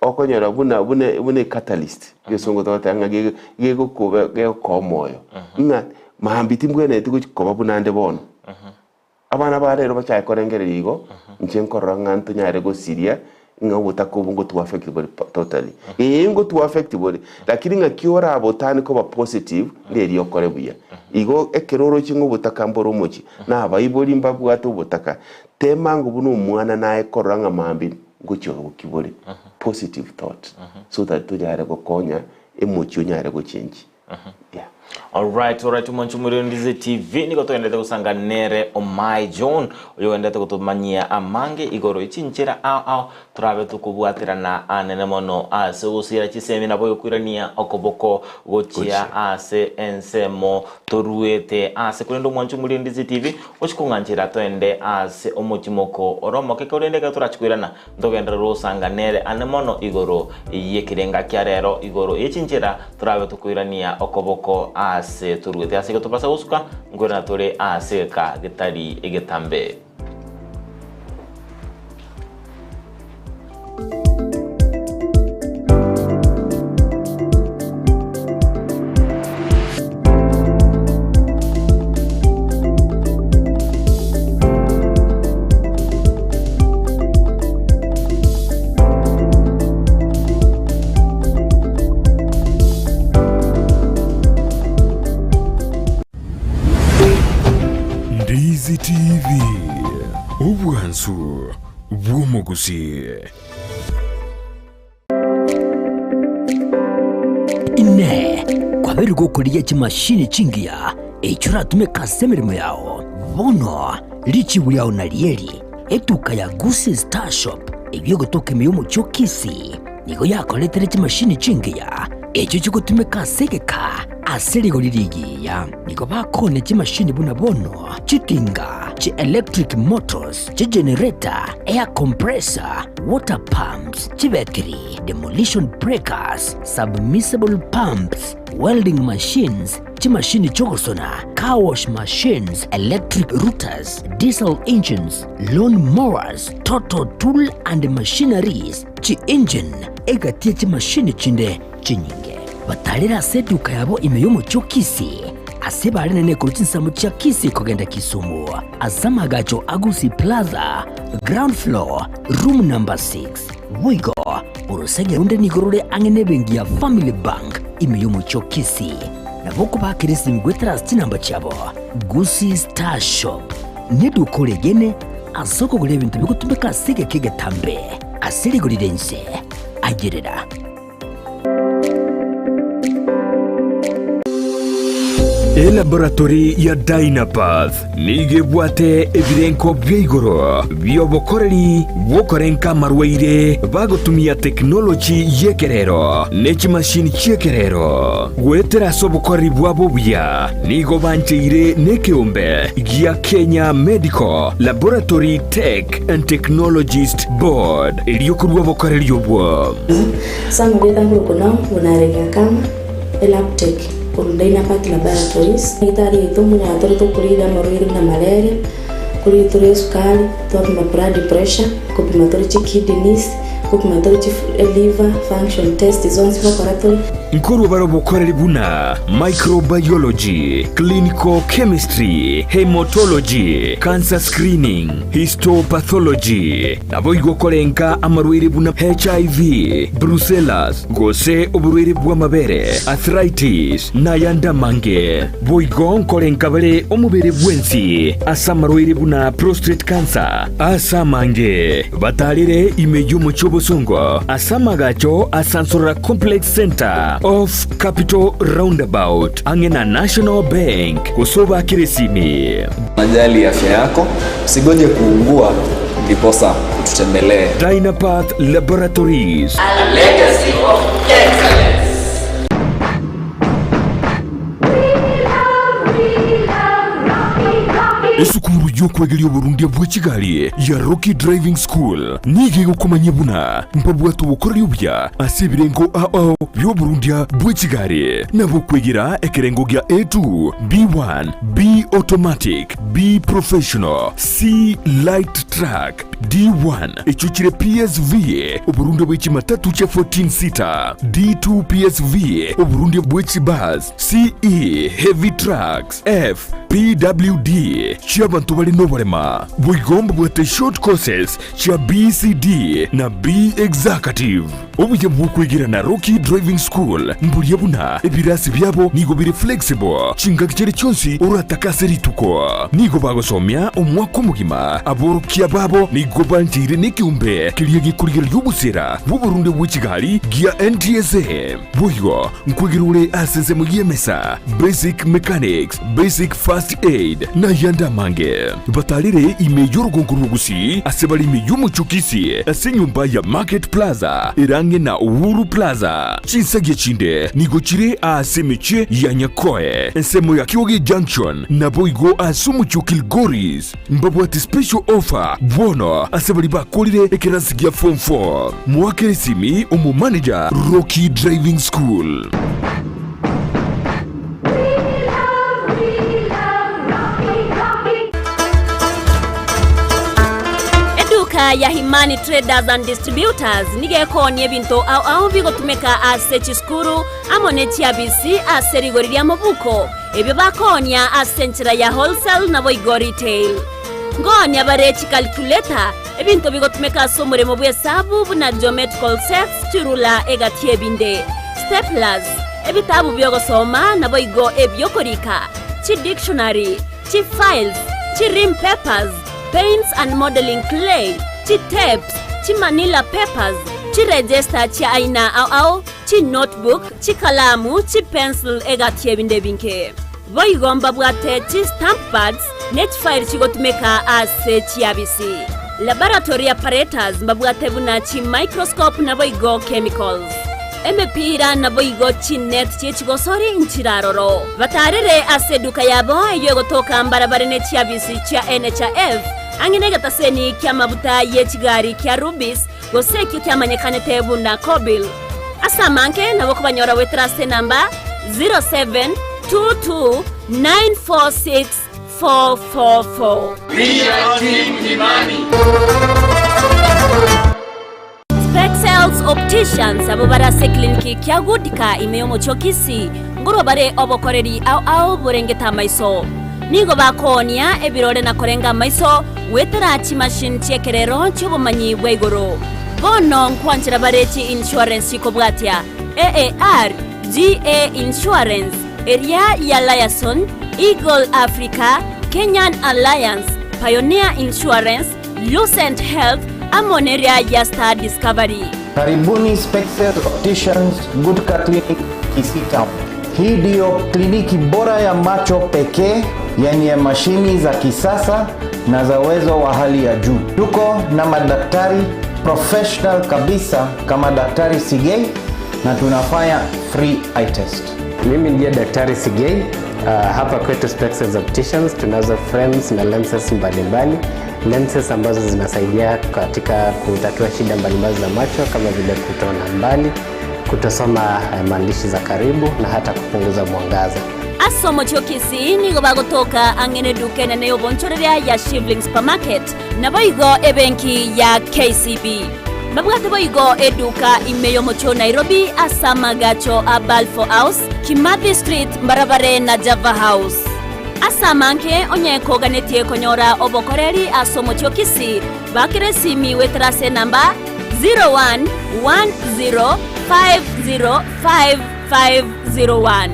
Okonyora buna buna buna ecatalyst egesongo togoteba ng'a gegokoba gegokoa omoyo ng'a mambia timbwenereti gochi koba buna nde bono. Abana ba rero bachake korengereria igo, inche nkorora ng'a ntonyare gosiria ng'a obotaka obo ngotu affect bore totally. Ee ngotu affect bore, lakini ng'aki orabotane koba positive nderi okore buya. Igo ekero oroche ng'a obotaka mbore omochie, na abaibori mbabwate obotaka, tema ng'o buna omwana naye korora ng'a mambia ngochia goki bore, positive thought, so that tonyare gokonya emochie onyare gochenji. Yeah. Alright, alright, omwancho omorero Ndize TV nigo togenderete gosanga nere Omai John oyo ogenderete gotomanyia amange igoro echinchera ao ao torabe tokobwaterana anene mono ase ogosiira chisemi nabo okoirania okoboko gochia ase ensemo toruete ase korende omwancho omorero Ndize TV ochi kong'anchera toende ase omochimoko ore omoke korende ekero torachi koirana Ntogenderere gosanga nere ane mono igoro y'ekerenga kia rero, igoro ye chinchera torabe tokoirania okoboko aase toruete. Ase igo tobasa gosuka, nkoirana tore aase egeka getari egetambe. Ndizi TV, obwansu bw'omogusii. Inee! Kwabeire gokorigia chimashini chingiya echio oratumeke ase emeremo yao? Bono richibu riao narieri, Etuka ya Gusii Star Shop eyio egotoka ime y'omochie o Kisii nigo yakoretere chimashini chingiya echio chigotumeka ase egeka ase rigori rigiya. Nigo bakoonia chimashini buna bono chitinga. Chi electric motors, chi generator, air compressor, water pumps, chibetiri, demolition breakers, submersible pumps, welding machines, chimashini chi'ogosona, car wash machines, electric routers, diesel engines, lawn mowers, total tool and machineries, chi-engine, egati ye chimashini chinde chinyinge. Batarire ase eduka yabo ime y'omochie o Kisii, ase barenene korwa chinsemo chia Kisii kogenda Kisumu, ase amagacho a Gusii Plaza, ground floor, room number 6. Boigo, orosege runde nigo rore ang'e nebenki ya Family Bank ime y'omochie o Kisii. Nabo okobaakera esimi goetera ase chinamba chiabo, Gusii Star Shop neduka oregene ase okogora ebinto bigotumeka ase egeka egetambe ase rigori ri'ense. Ayerera. Elaboratory ya Dynapath nigo ebwate ebirenko bia igoro bi'obokoreri bw'okorenka amarwaire bagotumia tekinoloji y'ekerero ne chimashini chi'ekerero. Goetera ase obokoreri bwabo obuya nigo bancheire nekeombe gia Kenya Medical Laboratory Tech and Technologist Board erio korua obokoreri obwo. Sam gwetang'ura okonao buna arenge akama elabtech korwa Dynapath Laboratories. Egitari yaito mbuna tore tokorigia amarwaire buna malaria, korigia tore esukari, twapima blood pressure, kopima tore chikidneys, kopima tore chi liver function test zonsi gokora tore. Nkorwa bare obokoreri buna microbiology, clinical chemistry, haematology, cancer screening, histopathology, Naboigo korenka amarwaire buna HIV, brucellas, gose oborwaire bw'amabere, arthritis, na ayande amange. Boigo nkorenka bare omobere bwensi ase amarwaire buna prostate cancer ase amange. Batarire ime y'omochie obosongo ase amagacho a Sansorora Complex Centre off Capital Roundabout ang'e na National Bank gose obakere esimi. Unajali afya yako, usigoje kuugua ndiposa ututembelee. Dynapath Laboratories. A legacy of excellence. Esukuru y'okwegeria oborundia bwe chigari ya Rocky Driving School nigo egokomanyia buna mbabwate obokoreri obuya ase ebirengo ao bi'oborundia bwe chigari, nabo okwegera ekerengo gia A2, B1, B Automatic, B Professional, C Light Truck, D1 echio chire PSV, oborundia bwe chimatatu chia 14 seater, D2 PSV, oborundia bwe chibus, CE Heavy Trucks, F PWD chi'abanto bare noborema. Boigo mbabwate short courses chia BCD na B Executive. Obuya bw'okwegera na Rocky Driving School mboria buna ebirasi biabo nigo bire flexible chingaki chiria chionsi oratake ase rituko. Nigo bagosomia omwaka omogima. Aborokia babo nigo bancheire nekeombe keria gekorigereria obosera bw'oborunde bwe chigari gia NTSA. Boigo nkwegera ore ase ensemo y'emesa, basic mechanics, basic first aid, na ayande amange. Batarire ime y'orogongo rw'Ogusii ase bare ime y'omochie o Kisii ase enyomba ya Market Plaza ere ang'e na Uhuru Plaza. Chinsagia chinde nigo chire aase emechie ya Nyakoe, ensemo ya Kioge Junction, naboigo ase omochie o Kilgoris. Mbabwate special offer bono ase baria bakorire ekerasi gia form 4. Moakere esimi omomanager Rocky Driving School. Eduka ya Himani Traders and Distributors nigo ekoonia ebinto ao ao bigotumeka ase chisukuru amo ne chiabisi ase rigori ria mobuko, ebio bakoonia ase enchera ya wholesale naboigo retail. Nkoonia bare chicalculator, ebinto bigotumeka ase omoremo bw'esabu buna geometrical sets, chirula egati ebinde, staplers, Ebitabu bi'ogosoma naboigo ebi'okorika, chidictionary, chifiles, chirim papers, paints and modelling clay, chitapes, chimanila papers, chiregister chia aina ao ao, chinotebook, chikalamu, chipencil egati ebinde ebinge. Boigo mbabwate chistamp pads ne chifile chigotumeka ase chiabisi. Laboratory apparatus mbabwate buna chimicroscope naboigo chemicals. Emepira naboigo chinet chie chigosori nchire aroro. Batarere ase eduka yabo eyio egotoka mbarabare ne chiabisi chia NHIF, ang'e negetaseni ki'amabuta ye chigari kia Rubis, gose ekio kiamanyekanete buna Kobil. Ase amange nabo okobanyora goetera ase enamba 0722946444. We are Team Imani. Spexels Opticians abwo bare ase ekliniki kia Goodka ime y'omochie o Kisii nkorwa bare obokoreri ao ao borengete amaiso. Nigo bakoonia ebirore na korenga amaiso goetera chimachine chi'ekerero chi'obomanyi bwa igoro. Bono nkwanchera bare chi insurance chikobwatia, AAR, GA Insurance, eria ya Liaison, Eagle Africa, Kenyan Alliance, Pioneer Insurance, Lucent Health, amo neria ya Star Discovery. Karibuni Spexels Opticians Gutka Clinic Kisii Town. Hii ndiyo kliniki bora ya macho pekee yenye mashini za kisasa na za uwezo wa hali ya juu. Tuko na madaktari professional kabisa kama Daktari Sigei na tunafanya free eye test. Mimi ndiye Daktari Sigei. Hapa kwetu Spexels Opticians tunazo frames na lenses mbalimbali. Lenses ambazo zinasaidia katika kutatua shida mbalimbali za macho kama vile kutoona mbali, kutosoma maandishi za karibu na hata kupunguza mwangaza. Ase omochie o Kisii nigo bagotoka ang'e neduka enene y'obonchoreria ya Shivling Supermarket, naboigo ebenki ya KCB. Mbabwate boigo eduka ime y'omochie o Nairobi ase amagacho a Balfour House, Kimathi Street mbarabare na Java House. Ase amange onye koganetie konyora obokoreri ase omochie o Kisii, bakera esimi goetera ase enamba 0110505501.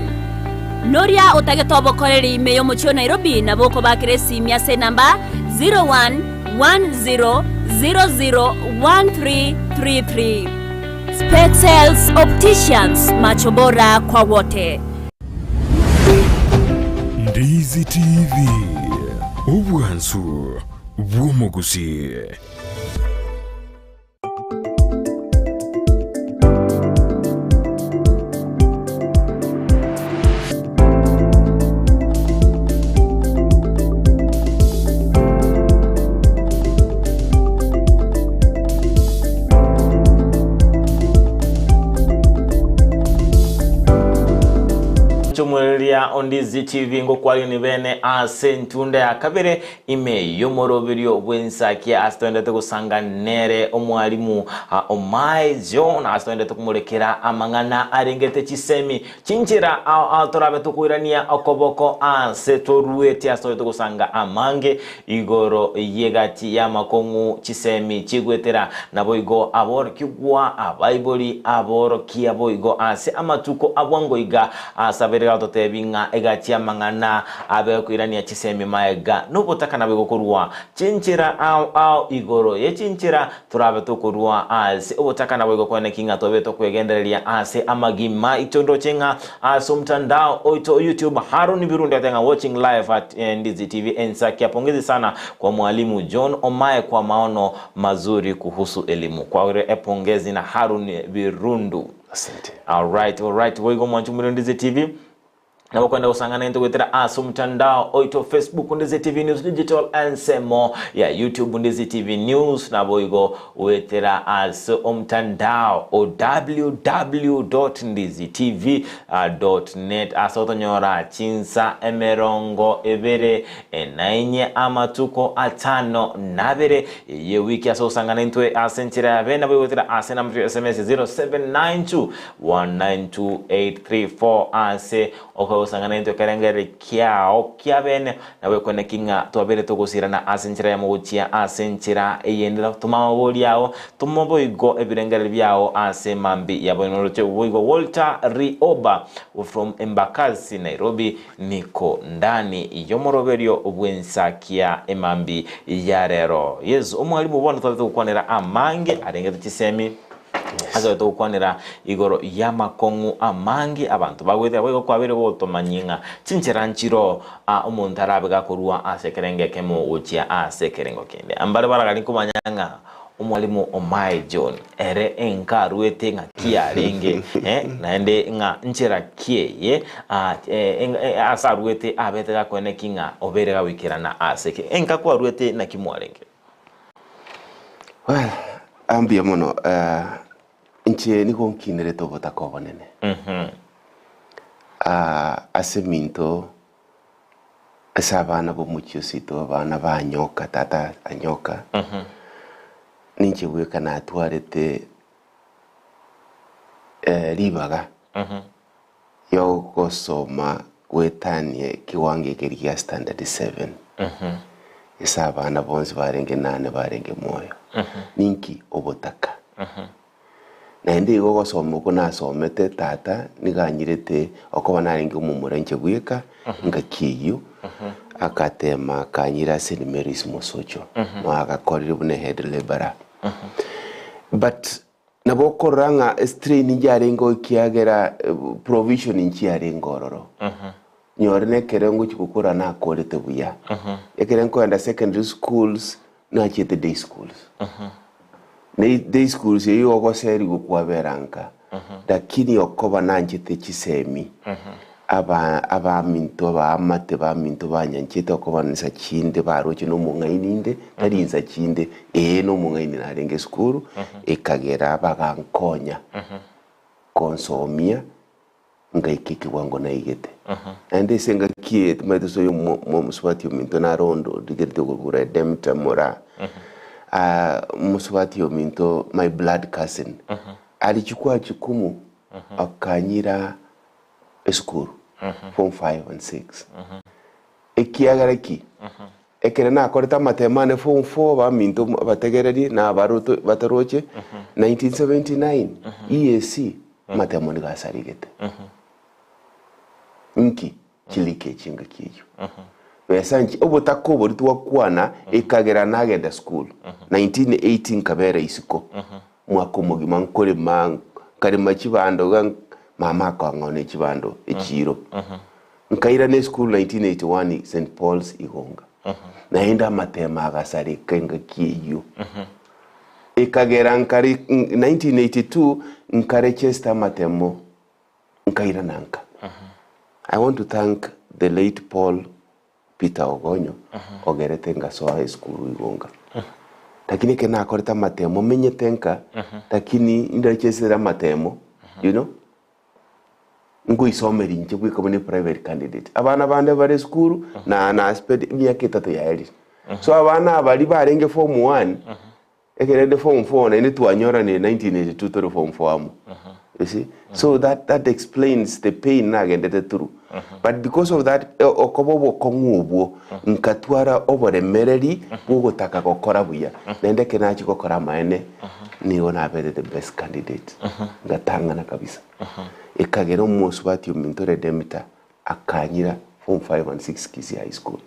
Noria otagete obokoreri ime y'omochie o Nairobi nabo okobakera esimi ase enamba 0110001333. Spexels Opticians, macho bora kwa wote. Ndizi TV, obwansu bw'omogusii. Nchomwereria Ondizi TV ngokwarigani bene ase entunda ya kabere ime y'omoroberio bw'ensakia ase toendete gosanga nere omwalimu Omae John ase toendete komorekera amang'ana arengete chisemi chinchera ao ao torabe tokoirania okoboko ase toruete ase toendete gosanga amange Igoro y'egati y'amakong'u chisemi chigwetera, naboigo aborokigwa abaibori aborokia boigo ase amatuko a bwango iga, ase abere gatotebi ng'a egati y'amang'ana abe koirania chisemi maega nobotaka naboigo korwa chinchera ao ao igoro ye chinchera torabe tokorua ase obotaka naboigo kweneki ng'a tobe tokwegendereria ase amagima aito ndoche ng'a Ase omtandao oito o YouTube, Haruni Birundi agotebi ng'a watching live at Ndizi TV Ensakia pongezi sana kwa mwalimu John Omae kwa maono mazuri kuhusu elimu. Kwaure epongezi na Haruni Birundu. Asante. Alright, alright. Boigo mwanchi omorero Ndizi TV. Nabo kwenda gosangana into goetera ase omtandao oito Facebook Ndizi TV News Digital ensemo ya YouTube Ndizi TV News naboigo Goetera ase omtandao o www.ndizitv.net ase otonyora chinsa emerongo ebere nainye amatuko atano nabere y'ewiki ase ogosangana intwe ase enchera ya bene nabo goetera ase enamba ya SMS 0792 192834 ase okogosangana intwe ekerengererio kiao kia bene Nabo ekoneki ng'a twabeire togosirana ase enchera yamo gochia ase enchera eyende, toma amabori ao, toma boigo ebirengererio biao ase mambi yabo. Inoroche boigo Walter Rioba from Embakasi Nairobi niko ndani y'omoroberio bw'ensakia emambi ya rero. Yes, omwalimu bono twabete gokwanera amange arengete chisemi. Ase togokwanera igoro y'amakong'u amange abanto bagoetera, boigo kwabeire gotomanyia ng'a chinchera nchiroo aa omonto arabe gakorua ase ekerengo ekemo gochia ase ekerengo kende. Mbare baraganie komanya ng'a Omwalimu omae John, ere enka aruete ng'aki arenge, eh, naende ng'a nchera ki eye ah, eh, eng- eh, ase aruete abete gakoene ki ng'a obeire gagoikerana ase ki. Enka kwaruete naki mwarenge? Well, ah, mbuya mono eh, inche nigo nkinerete obotaka obonene Ah, ase eminto Ase abana b'omochie oseito abana ba Anyoka, tata Anyoka, ninche bweka natwarete ribaga ri'ogosoma goetania ekewango ekeria gia standard seven, ase abana bonsi barenge nane barenge moyo. Ninki obotaka? Naende igo ogosoma okwo nasomete, tata nigo anyirete okoba narenge omomura inche bweka engaki eyio, agatema akanyira ase St Mary's Mosocho, noo agakorire buna ehead labourer. But nabo okorora ng'a estrain nchiarenge oo ekiagera provision nchiarenge ororo. Nyore na ekero ngochia gokora nakorete buya. Ekero nkoenda secondary schools, Nachiete day schools. Ne day schools eyio ogoserigwa kwabera nka. Lakini okoba nanchete chisemi, aba abaminto abaamate baminto banyanchete okoba nsa chinde baroche nomong'aini inde, tari nsa chinde, ee nomong'aini narenge esukuru, ekagera bagankonya konsomia. Ngaika ekewango naigete. Naende ase engaki eye timanyeti ase oyo mosubati ominto nare onde origerete kogura Edemta moraa. Mosubati ominto my blood cousin alichukua jukumu akanyira esukuru form five and six. Ekiagera ki? Ekero nakorete amatemo ane form four baminto abategereri na abaroto bataroche 1979 EAC amatemo nigo asarigete. Nki chiliki chingaki eyio. Besa nchi obotaka oboria twakwana ekagera nagenda school 1980 nkabera isiko mwaka omogima nkorema nkarema chibando iga mama akang'onia chibando echiro. Nkairana esukuru 1981 St Paul's Igonga. Naende amatemo agasareka engaki eyio. Ekagera nkare 1982 nkarechesta amatemo nkairana nka. I want to thank the late Paul Peter Ogonyo ogerete ngasoa esukuru Igonga. Lakini ekero nakorete amatemo menyete nka lakini ndarechestere amatemo you know. Nkoisomeria inche bweka buna eprivate candidate. Abana bande bare esukuru na na spend emiaka etato yaerire. So abana abaria barenge form one, ekero ende form four naende twanyoranire 1982 tore form four amo. You see? So that that explains the pain nagendete through. But because of that okoba obokong'u obwo, nkatwara oboremereri bwogotaka gokora buya. Naende ekero nachia gokora amaene, nigo nabete the best candidate. Ngatang'ana kabisa. Ekagera omosubati ominto Redemptor akanyira form five and six Kisii High School.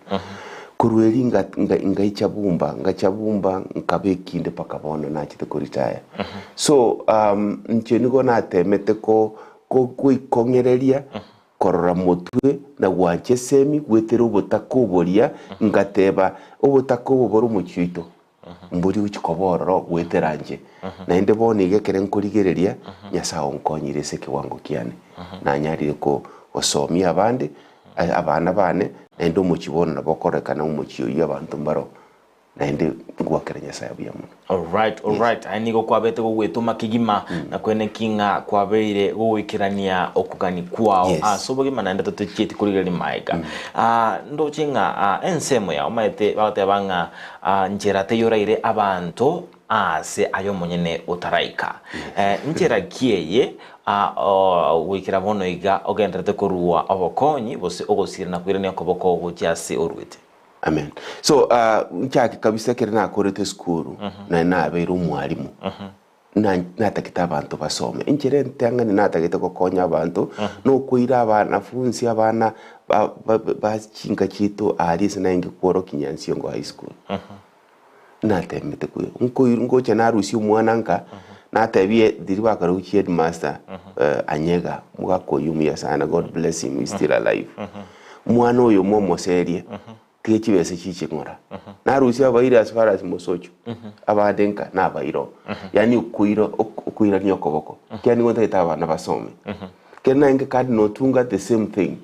Korwa erio nga- nga- ngaicha bumba, ngacha bumba nkaba ekinde mpaka bono nachete koritaya. So inche nigo natemete ko- ko- goikong'ereria korora motwe na gwancha esemi gwetera obotaka oboria, ngateba, Obotaka obo bore omochie oito, mbori gochia koba ororo goetera inche. Naende bono iga ekere nkorigereria, Nyasae onkonyire ase ekewango kiane, nanyarire ko gosomia abande, abana bane, naende omochie bono nabo okororekana omochie oyio abanto mbaro Naende ngwakere Nyasae buya mono. Alright, alright. Aye nigo kwabete gogwetoma kegima na kwene ki ng'a kwabeire gogoikerania okogani kwao Yes. ase obogima naende totochieti korigereria maega. Ah, ndoche ng'a ah, ensemo yao omanyete bagoteba ng'a ah, nchera teyoraire abanto aase aye omonyene otaraika. Eh, nchera ki eye ah, oh, goikera bono iga ogendererete korua obokonyi gose ogosira na koirania okoboko gochia ase oruete? Amen. So uh, nchake kabisa ekere nakorete esukuru naye nabeire omwalimu na- natagete abanto basome enchera entang'ani natagete gokonya abanto nokoira abanafunsi abana ba- ba- ba chinka chiaito aria ase naenge kworokia Nyansiongo High School. Natemete koira nkoira ngocha narusia omwana nka natebie riria bakarwa gochia headmaster Anyega omogaka oyio omuya sana God bless him he's still alive. Omwana oyo momoserie. Tiga chibesa chiche ng'ora. Narusia abairi as far as Mosocho, abande nka nabaire oo. Yaani okoira okoirania okoboko. Ekiagera nigo ntagete abana basome. Ekero naye Cardinal Otunga the same thing.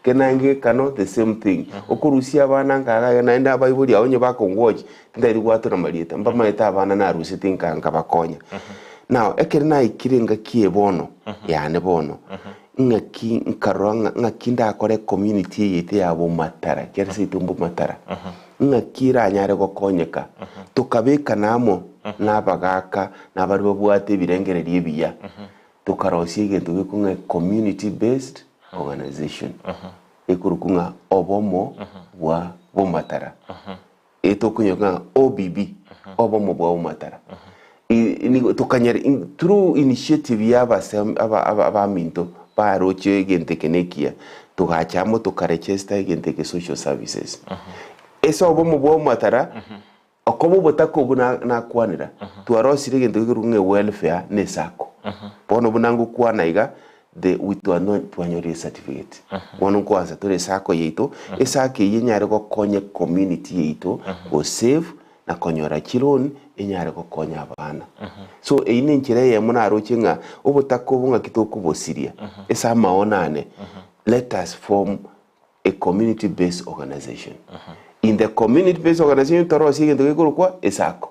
Ekero naye Kano the same thing. Okorusia abana nka iga iga naende abaibori aba onye bakongwochi, tintageti gwatora marieta, mbamaete abana naruseti nka nkabakonya. Now ekero naikire engaki eye bono, yane bono, Ng'aki nkarora ng'a ng'aki ndakore ecommunity eye yaito ya Bomatara, ekiagera seito Mbomatara, ng'aki eranyare gokonyeka, tokabekana amo na abagaka na abaria babwate ebirengererio ebiya, tokarosia egento gekong'a ecommunity based organization, ekorokwa ng'a obomo bwa Bomatara. Etokonyoka ng'a OBB, obomo bwa Bomatara. I- nigo tokanyara in- through initiative ya abasem aba- aba- abaminto baroche egento eke na ekiya, togacha amo tokaregester egento eke social services. Ase obomo bwa Bomatara, okoba obotaka obwo na- nakwanera, twarosire egento gekorokwa ng'a ewelfare na esacco. Bono buna ngokwana iga, the we twanyorire ecertificate. Bono nkoansa tore esacco yaito, esacco eyio enyare gokonya ecommunity yaito go save na konyora chiloan enyare gokonya abana. So eyio ne enchera eyemo naroche ng'a obotaka obo ng'aki tokobosiria ase amaono ane, let us form a community based organization. In the community based organization torosie egento gekorokwa esacco.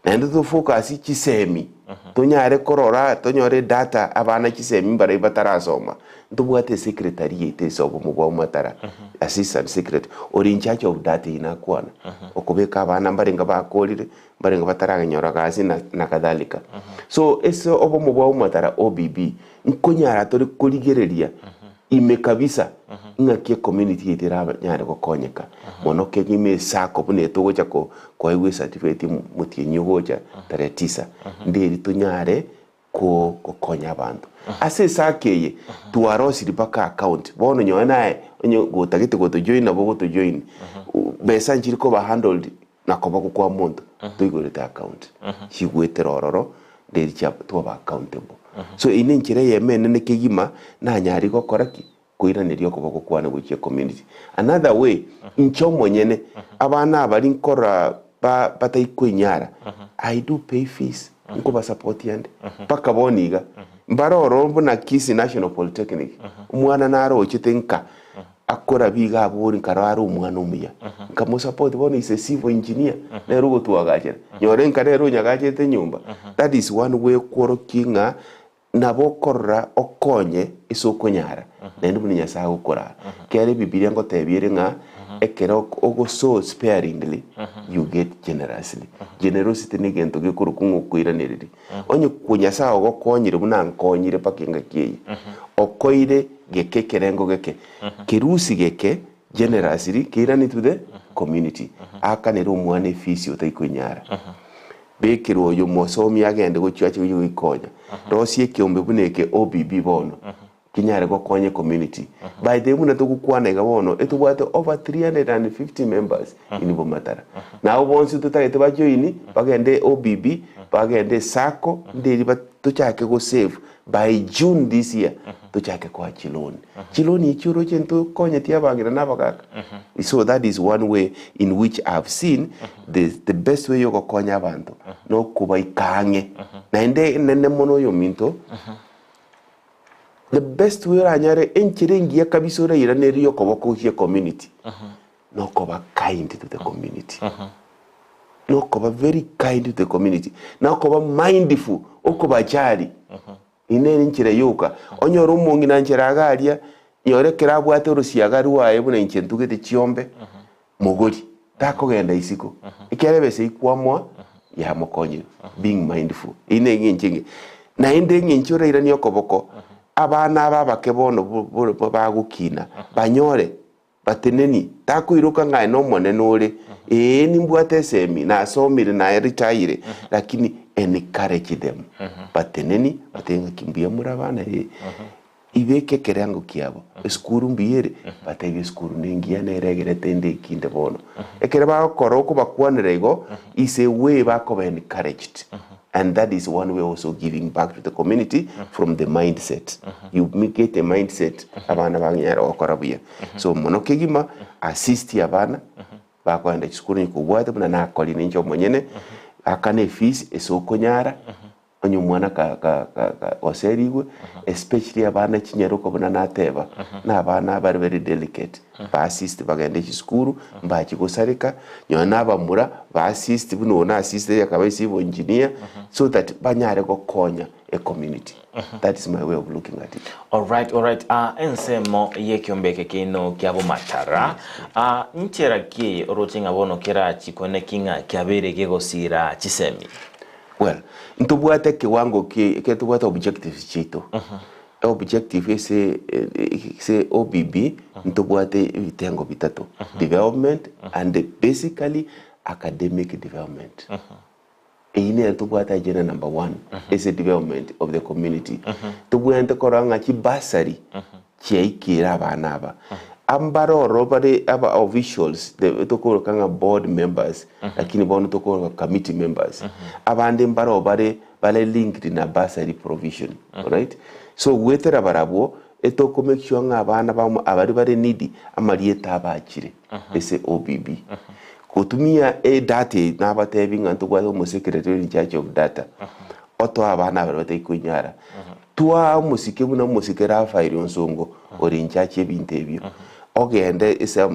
Naende to focus chisemi, tonyare korora tonyore edata abana chisemi mbaria batarasoma. Ntobwate esecretary yaito ase obomo bwa Omatara, assistant secretary, ore in charge of data eyio nakwana. Okobeka abana mbarenge bakorire, mbarenge bataranyora gasi na na kadhalika. So ase obomo bwa Omatara OBB, nkonyara tore korigereria Ime kabisa, ing'aki ecommunity yaito eranyare gokonyeka mono kegima esacco buna etogocha koegwa ecertificate motienyi ogocha tarehe tisa, nderi tonyare gokonya abanto. Ase esacco eye twarosirie mpaka account, bono nonye naye onye gotagete gotojoin nabo ogotojoin, besa nchiri koba handled na koboko kwa monto toigorete account chigwetera ororo nderi chia twaba accountable. So eyio nenchera eyemo enene kegima nanyare gokora ki? Koiraneria okoboko kwane gochia ecommunity. Another way, inche omonyene abana aba rinkorora ba batai koinyara, I do pay fees, nkobasupportia nde mpaka bono iga. Mbare ororo buna Kisii National Polytechnic, omwana narochete nka Akorabia iga abori nkarora are omwana omuya, nkamosupport bono is a civil engineer nere ogotwagachera, nyore nka nere onyagachete enyomba. That is one way kworokia ng'a nabo okorora okonye ase okonyara naende buna Nyasaye agokoraa. Ekiagera ebibilia ngotebia ere ng'a ekero ogosow sparingly you get generously. Generosity na egento gekorokwa ng'a okoiranereria. Onye Nyasaye ogokonyire buna ankonyire mpaka engaki eye, okoire geke ekerengo geke, kerusi geke generously keirane to the community. Akanere omwana efees otaikoinyara. Bekera oyo mosomi agende gochia ache gochia goikonya. Rosia ekeombe buna eke OBB bono, kinyare gokonya ecommunity. By the way buna togokwana iga bono, etobwate over 350 members in Bomatara. Na abwo bonsi totagete bajoini, bagende OBB, bagende esacco, nderi tochake gosave by June this year, tochake koa chiloan. Chiloan echi oroche ntokonyeti abang'ina na abagaka. So that is one way in which I have seen the, the best way yogokonya abanto, nokobaika ang'e. Naende enene mono oyominto, The best way oranyare enchera engiya kabisa orairanerie okoboko gochia ecommunity nokoba kind to the community nokoba very kind to the community nokoba mindful okobachari eye nere enchera yoka onyore omong'ina nchera iga aria nyore ekero abwate orosiaga rwaye buna inche ntugete chiombe Mogori takogenda isiko, ekiagera ebesa eyio kwamoa yamokonyire. Being mindful. Eyio ne eng'encho engiya. Naende eng'encho orairanie okoboko, abana aba abake bono bo- bo- bagokina, banyore, batenenie, takoiroka ng'a aye nomonene ore, ee nimbwate esemi, nasomire, naretire, lakini encourage them. Batenenie, batebe ng'aki mbuya more abana ee. Ibeke ekerengo kiabo, esukuru mbuya ere, batebie esukuru nengiya nere egerete inde ekinde bono. Ekero bagokora okobakwanera igo, is a way bakoba encouraged. And that is one way also giving back to the community from the mindset. You get a mindset abana banyare gokora buya. So mono kegima assist abana bakoenda chisukuru onye kobwate buna nakorire ninche omonyene, akana efees ase okonyara onye omwana ka ka ka goserigwe especially abana chinyaroka buna nateba na abana bare very delicate. Ba assist bagende chisukuru mbachi gosareka nonye na abamura ba assist buna oyo na assist akaba civil engineer so that banyare gokonya e community that is my way of looking at it. Alright, alright. Ah, ensemo y'ekiombe eke kiaino kia bomatara ah, nchera ki eye oroche ng'a bono kerachikwane ki ng'a kiabeire gegosira chisemi? Well, ntobwate ekewango ki ekero tobwate objectives chiaito Objective ase ase OBB ntobwate ebitengo bitato, development and basically academic development. Eyio nere tobwate agenda number one ase development of the community. Tobwenerete korora ng'a chibursary chiaikire abana aba. Mbare ororo bare aba officials the tokoroka ng'a board members lakini bono tokoroka committee members. Abande mbaro bare bare linked na bursary provision alright so goetera barabwo etoko make sure ng'a abana bamo abari bare needy amarieta abachire ase OBB gotumia e data eye nabatebi ng'a ntobwate omosekretary ore in charge of data otoe abana baria batari koinyara twaa omosike buna omosike Raphael Onsongo ore in charge ebinto ebio ogende ase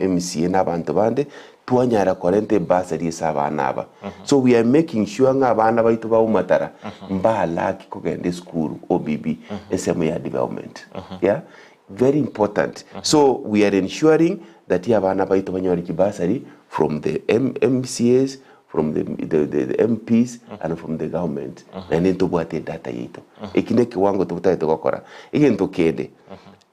MCA na abanto bande Twanyara korenta ebasari ase abana aba. So we are making sure ng'a abana baito ba Umatara mbalaki kogenda esukuru OBB ensemo ya development. Yeah? Very important. So we are ensuring that abana baito banyore chibasari from the M MCAs, from the, the, the, the MPs and from the government. Naende ntobwate edata yaito. Eki nekewango totagete gokora. Egento kende,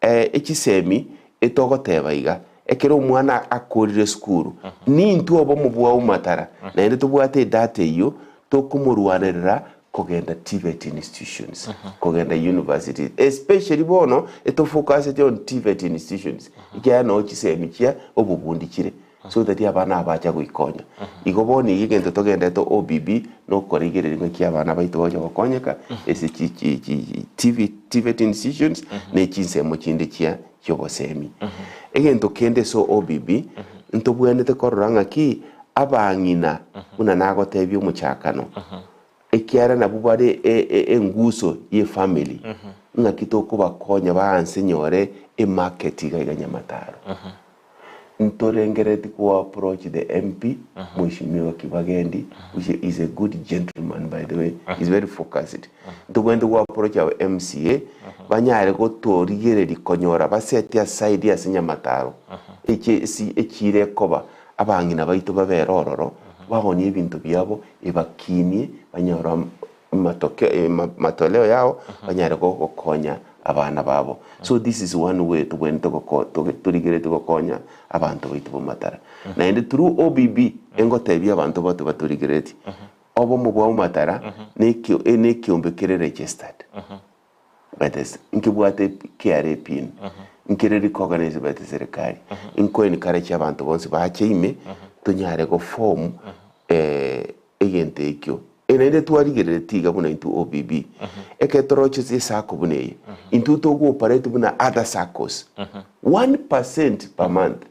eh, echisemi etogoteba iga, Ekero omwana akoorire esukuru, nintwe obomo bwa Umatara, naende tobwate edata eyio tokomorwanerera kogenda TVET institutions, kogenda universities, especially bono etofocusete on TVET institutions, ekiagera noo chisemi chia obobundi chire, so that abana aba bacha goikonya. Igo bono iga egento togenderete OBB nokorigereria ng'aki abana baito bagocha gokonyeka ase chi chi chi TVET institutions ne chinsemo chinde chia chi'obosemi. Egento kende ase obobibi, ntobwenerete korora ng'aki abang'ina buna nagotebia omochakano, ekiagera nabwo bare enguso y'efamily, ng'aki tokobakonya baanse nyore emarket iga iga Nyamataro. Ntorengerereti ko approach the MP, Mheshimiwa Kibagendi, which is a good gentleman by the way, is very focused. Ntobwenerete go approach our MCA, banyare gotorigereria konyora basete aside ase Nyamataro, eche esi echiro ekoba, abang'ina baito babere ororo, baonie ebinto biabo, ebakinie, banyore amatokeo matoleo yao, banyare gokonya abana babo. So this is one way tobwenerete goko torigeretie gokonya abanto baito b'amatara. Naende through OBB, engotebia abanto bato batorigeretie, obomo bwa amatara nekiombe kere registered by the nkebwate KRA pin, nkere recognized by the serikali, nko encourage abanto bonsi bache ime, tonyare go form egento ekio. Naende twarigereretie iga buna intwe OBB, ekero toroche ase esacco buna eye, intwe togo operate buna other saccos, 1% per month,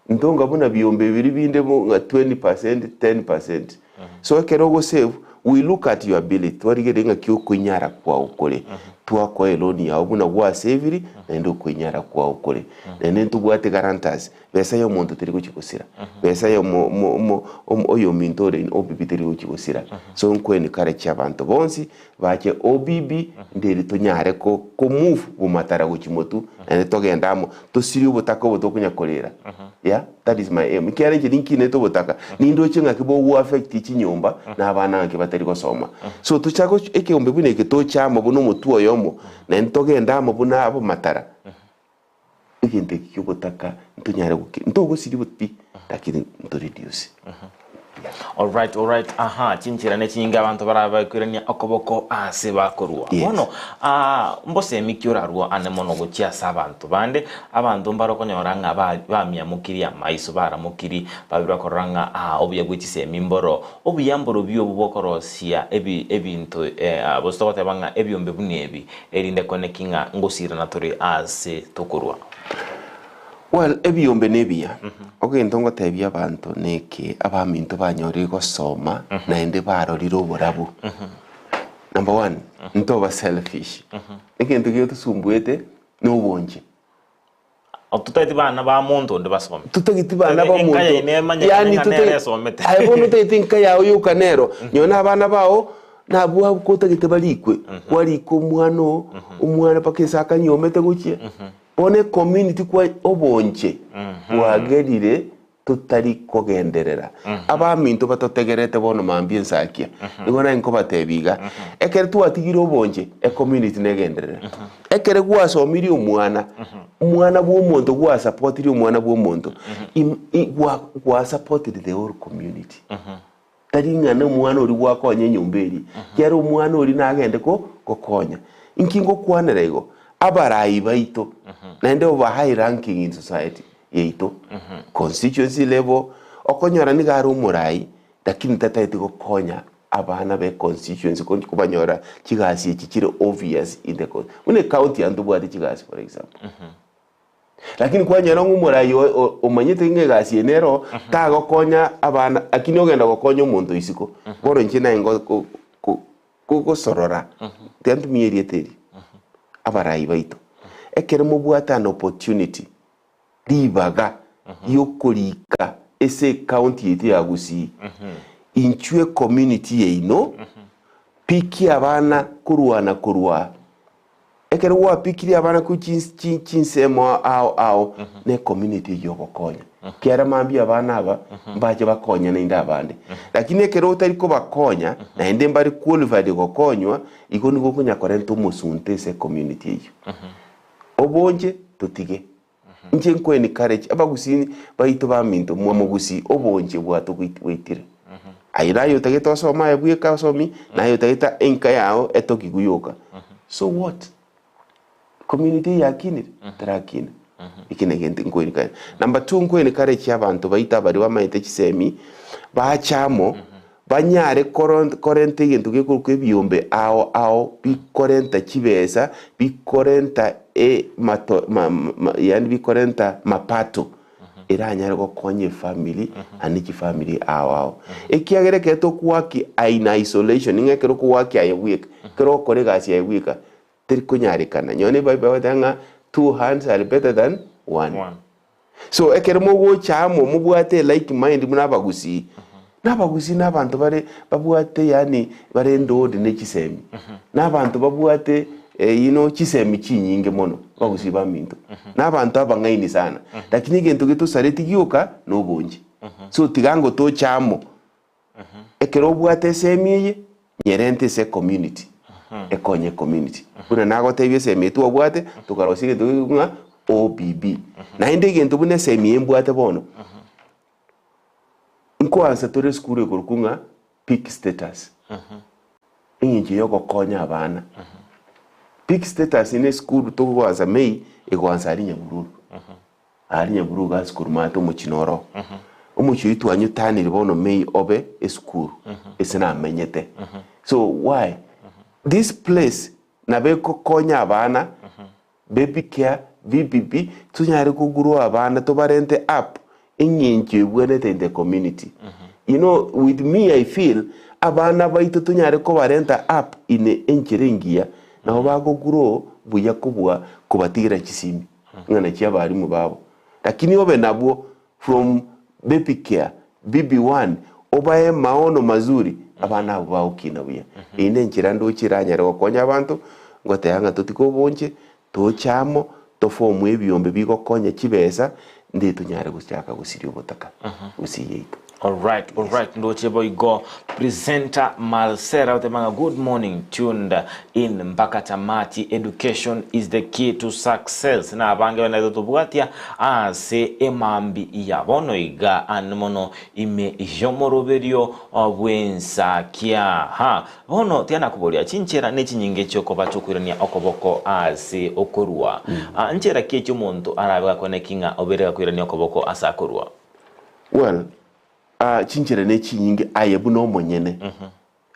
ntonga buna biombe biria binde ng'a 20%, 10%. So ekero ogo save, we look at your ability, twarigereria ng'aki okoinyara kwao kore, twakoa eloan yao buna gwasaviri, naende okoinyara kwao kore. Naende ntobwate guarantors, Besa y'omonto teri gochia gosira, besa y'omo omo omo omo oyominto ore in OBB teri gochia gosira. So nko encourage abanto bonsi bache OBB nderi tonyare ko ko move bomatara gochia motwe naende togende amo tosirie obotaka obo tokonya korera yeah that is my aim ekiagera inche ninkinete obotaka nindoche ng'aki bogo affect chinyomba na abana ng'aki batari gosoma. So tochake ekeombe buna eke toche amo buna omotwe oyomo naende togende amo buna abomatara. Egento eke ki'obotaka ntonyare goki ntogosiria pi, lakini nto reduce. Alright, alright, aha, chinchera ne chinyinge abanto barabe bakoirania okoboko ase bakorua. Yes. Bono, ah, mbosemi ki orarue ane mono gochia ase abanto bande, abanto mbare okonyora ng'a ba- bamiamokirie amaiso, baramokirie, babire bakorora ng'a ah, obuya bwe chisemi mboro, obuya mborobio obwo bokorosia ebi ebinto eh, gose togoteba ng'a ebiombe buna ebi, erinde kone ki ng'a ngosirana tore ase tokorua. Well, ebiombe nebiya. Egento ngotebia abanto neke, abaminto banyorire gosoma naende barorire oborabu. Number one, ntoba selfish. Egento getosumbuete na obonche. Totageti bana ba monto onde basome. Totageti bana ba Enka monto. yaino emanyekane Yaani ng'a tote- nere esomete. Aye bono otagete enka yao yoka nero, nonye na abana bao, nabwo abwo otagete barikwe. Kwarika omwana oo, omwana mpaka ase akanyomete gochia. Bono ecommunity kwa obonche bwagerire totari kogenderera. Abaminto batotegerete bono mambia ensakia, nigo naye nkobatebia iga, ekero twatigire obonche, ecommunity negenderere. Ekero gwasomirie omwana, omwana bwa omonto gwasupportirie omwana bwa omonto, im- i- gwa gwasupportire the whole community. Tari ng'a nomwana oria gwakonya enyomba eria, ekiagera omwana oria nagende ko gokonya. Inki ngokwanera igo? Abarai baito, naende oba high ranking in society yaito, constituency level, okonyora nigo are omorai, lakini tatageti gokonya abana be constituency ko kobanyora chigasi echi chire obvious in the con buna ecounty yaye ntobwate chigasi for example. Lakini kwanyora ng'a omorai omanyete ng'a egasi eye nero tagokonya abana lakini ogenda gokonya omonto isiko. Bono inche naye gosorora, tiga ntumie erieta eri, abarai baito, ekero mobwate an opportunity, ribaga riokorika ase ecounty yaito ya Gusii, inchwe ecommunity yaino, pikia abana korwana korwa Ekero gwapikirie abana korwa chinsemo ao ao, ne community eyio ogokonya. Ekiagera mambia abana aba mbache bakonye naende abande. Lakini ekero otari kobakonya, naende mbare qualified gokonywa, igo nigo okonya korenta omosunte ase ecommunity eyio. Obonche totige. Inche nko encourage abagusii baito baminto mwamogusii obonche bwatogoitire. Aye naye otagete osome aye bweka osomi, naye otagete enka yao etokigwe yoka. So what? Community eye yakinire? Terakina. Eki negento nko encourage. Number two nko encourage abanto baito abaria bamaete chisemi, bache amo, banyare korenta egento gekorokwa ebiombe ao ao bikorenta chibesa, bikorenta yaani bikorenta mapato eranyare gokonya efamiri naende chifamiri ao ao. Ekiagera ekero tokowork in isolation ng'a ekero okowork aye bweka, ekero ogokora egasi aye bweka, teri konyarekana. Nonye na ebible egoteba ng'a two hands are better than one. So ekero mogocha amo mobwate a like mind buna abagusii, na abagusii na abanto bare babwate yaani bare endowed ne chisemi, na abanto babwate you know chisemi chinyinge mono abagusii baminto, na abanto abang'aini sana, lakini egento getosareti gioka na obonche. So tiga ngotoche amo. Ekero obwate esemi eye, nyerente ase ecommunity, ekonye ecommunity. Buna nagotebia esemi eye twabwate, tokarosia egento gekorokwa ng'a OBB. Naende egento buna esemi eye mbwate bono, nkoansa tore esukuru ekorokwa ng'a Peak Status, eng'encho ya ogokonya abana. Peak Status ne esukuru togoansa May, egoansa aria Nyabururu. Aria Nyabururu iga ase korwa maate omochie noro. Omochie oyio twanyotanire bono May obe esukuru ase namenyete. So why? This place nabo egokonya abana, baby care, VBB, tonyare ko grow abana tobarente up eng'encho ebwenerete in the community. You know with me I feel abana baito tonyare kobarenta up in enchera engiya nabo bago grow buya kobua kobatigera chisimi. ng'a nachi abalimu babo, lakini obe nabwo from baby care, BB one, obae maono mazuri, abana abwo bagokina buya. Eyio nenchera ndoche eranyare gokonya abanto, ngoteba ng'a totige obonche, toche amo, toform ebiombe bigokonya chibesa, nde tonyare gochaka gosiria obotaka gusii yaito. Alright, alright, ndoche boigo presenter Marcela oteba ng'a good morning tuned in mpaka tamati education is the key to success na abange banaete tobwatia ase emambi ya bono iga ane mono ime y'omoroberio bw'ensakia ha bono tiga nakoboria chinchera ne chinyinge chiokoba chiokoirania okoboko ase okorua Ah, nchera ki echi omonto arabe gakwane ki ng'a obere gakoirania okoboko ase akorua Well, ah, chinchera ne chinyinge aye buna omonyene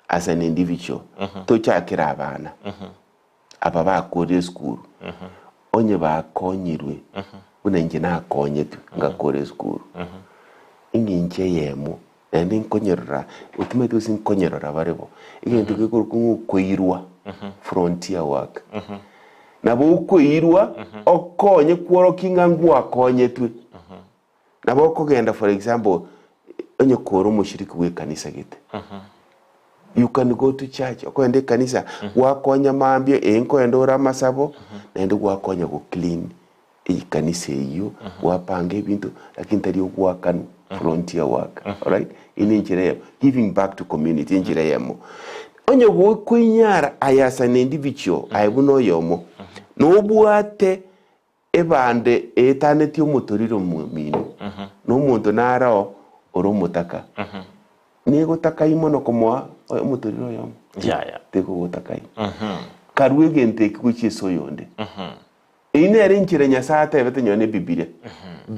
as an individual tochakere abana aba bakorire esukuru onye bakonyirwe buna inche nakonyetwe ngakora esukuru eng'encho eyemo naende nkonyerora otimanyeti gose nkonyerora bare bo egento gekorokwa ng'a okoirwa frontier work nabo okoirwa okonye kworokia ng'a ngwakonyetwe Nabo okogenda for example onye kore omoshiriki bwe ekanisa gete you can go to church okogenda ekanisa gwakonya mambia ee nkoenda ore amasabo naende gwakonya go clean ekanisa eyio gwapanga ebinto lakini tari ogwakanwa frontier work alright eyio ne enchera eyemo giving back to community enchera eyemo. Onye gokoinyara aye as an individual aye buna oyomo nobwate Ebande eetanetie omotoriro omino, na omonto nareo ore omotaka, negotakai mono komoa omotoriro oyomo? Yaya. Tekogotakai. Karue egento eki gochia ase oyonde. Eyio nere enchera Nyasae atebete nonye na Ebibilia.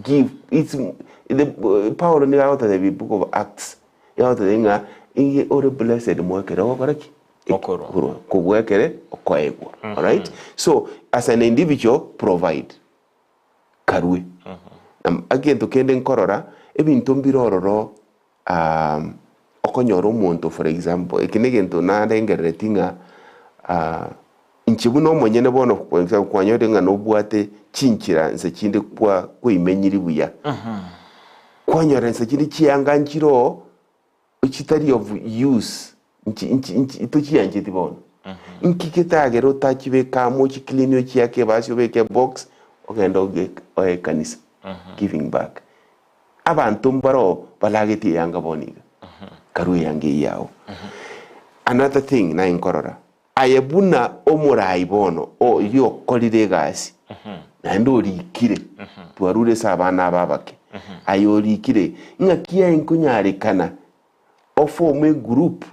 Give. It's, the, Paulo nigo agototebia book of Acts, nigo agototebia ng'a inge ore blessed moe ekero ogokora ki? Okorwa. Okorwa. Kobua ekere okoegwa. Alright? So, as an individual, provide. Karue. Na egento kende nkorora, ebinto mbire ororo um, okonyora omonto for example, eke na egento narengerereti ng'a ah, inche buna omonyene bono for example kwanyorire ng'a nobwate chinchera nse chinde kwa kwaimenyiri buya. Kwanyora nse chinde chianga nchire oo, chitari of use nchi nchi nchi tochiancheti bono. Nki getagere otachibeka amo ochiclean ochiake ebasi obeke ebox ogende oge oe ekanisa giving back. Abanto mbaroo balagetie eyanga bono iga, karue eyanga eyio yao. Another thing naye nkorora, Aye buna omorai bono oyio okorire egasi, naende orikire, twarure ase abana aba abake, aye orikire, ng'aki aye nkonyarekana oforme egroup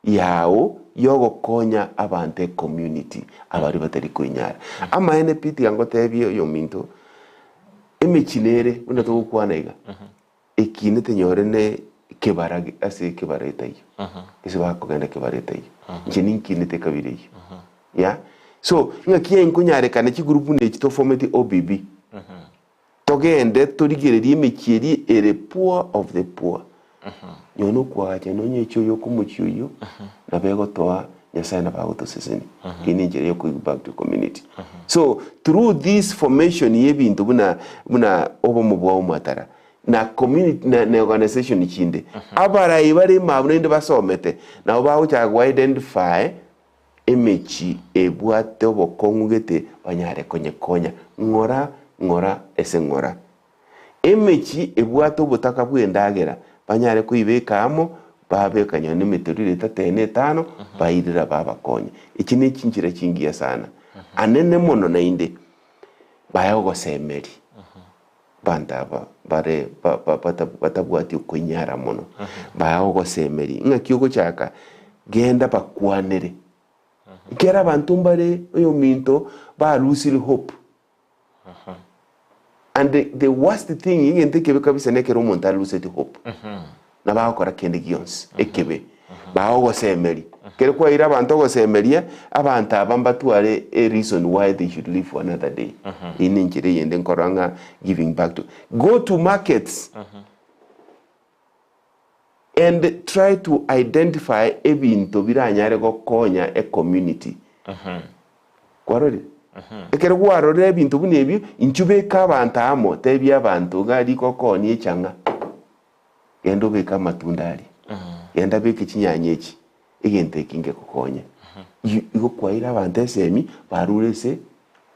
yao yogokonya abanto ecommunity abaria batari koinyara. Amaene pi tiga ngotebie oyominto, emechie nere buna togokwana iga. Ekiinete nyore ne kebara ase ekebara etaiyo, ase bakogenda kebara etaiyo. Inche ninkiinete ekabira eyio. Yeah? So, ng'aki yaye nkonyarekana chigroup buna echi tofometi OBB. Togende torigererie emechie eria ere poor of the poor. Nonye nokoagacha nonye echi oyo okomochie oyio, nabo egotoa Nyasaye nabo agotosesenia. Eyio nenchera ya okogive back to community. So, through this formation ya ebinto buna buna obomo bwa omwatara, na community na na organisation chinde, abarai bare ime abwo naende basomete, nabo bagochaka go identify emechie ebwate obokong'u gete banyare konyekonya ng'ora ng'ora ase ng'ora. Emechie ebwate obotaka bw'endagera, banyare koibeka amo, babeka nonya nemetoriro etato ene etano, bairera babakonya. Echi ne chinchera chingiya sana, anene mono naende, bae ogosemeria abanto aba bare batabwati okoinyara mono, bae ogosemeria. Ng'aki ogochaka? Genda bakwanere, ekero abanto mbare oyominto ba loosire hope. And the, the worst thing, egento ekebe kabisa nekero omonto aluseti hope. Nabo agokora kende gionsi ekebe. Bagogosemeria. Kere kwaeire abanto ogosemeria, abanto aba mbatware a reason why they should live for another day. Eyio ne enchera eyende nkorora ng'a giving back to. Go to markets and try to identify ebinto biranyare gokonya ecommunity. Kwarorire? Ekero gwarorire ebinto buna ebio, inchuo beka abanto amo, tebia abanto iga rikokoonia echang'a, genda obeke amatunda aria, genda beke chinyanya echi, egento eki ngegokonye. Igo kwaeire abanto esemi, barure ase.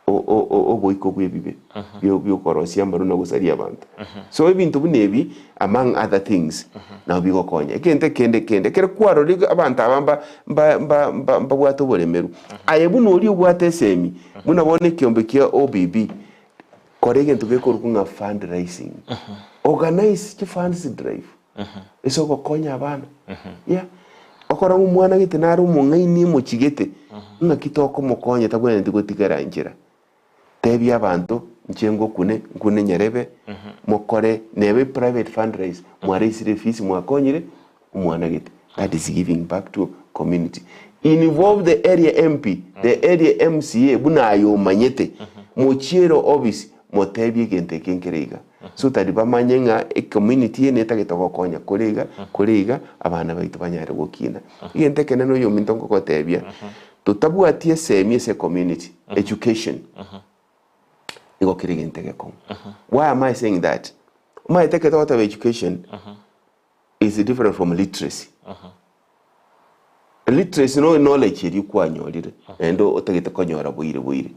Oboiko bw'ebibe bi'okorosia amaru na gosaria abanto. So ebinto buna ebi among other things nabo bigokonya. Egento ekende kende ekero kwarorire abanto aba mba mba mba mba mbabwate oboremeru, aye buna oria obwate esemi, buna bono ekiombe kia OBB, kora egento gekorokwa ng'a fundraising. Organize chifunds drive ase ogokonya abana. Yeah. Okora ng'a omwana gete nare omong'aini omochigete, ng'aki tokomokonya tabwenereti gotigara nchera. Tebia abanto, inche ngokune, nkune nyarebe, mokore nebe private fundraise, mwaraisire efees mwakonyire omwana gete. That is giving back to community. Involve the area MP, the area MCA buna aye omanyete, mochiere office motebie egento eke nkere iga. So that bamanye ng'a ecommunity eye netagete gokonya kore iga, kore iga, abana baito banyare gokina. Egento ekenene oyominto nkogotebia, totabwati esemi ase ecommunity, education, nigo kere egento egekong'u. Why am I saying that? Omanyete ekero togoteba education, is different from literacy. Literacy no knowledge eria kwanyorire naende otagete konyora boire boire.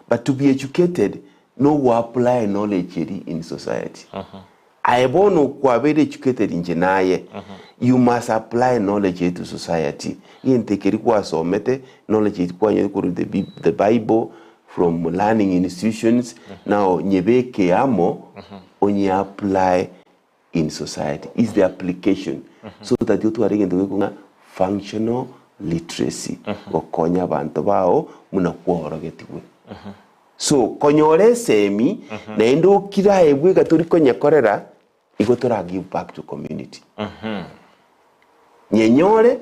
But to be educated no go apply knowledge eria in society. Aye bono kwabeire educated inche naye, you must apply knowledge eria to society. Egento ekeria kwasomete, knowledge eria kwanyorire korwa the the bible, from learning institutions, now nyebeke amo onye apply in society is the application so that otware egento gekong'a ng'a functional literacy gokonya abanto bao buna kworogetigwe. So konyora esemi naende okire aye bweka tori konyekorera igo tora give back to community. Nyenyore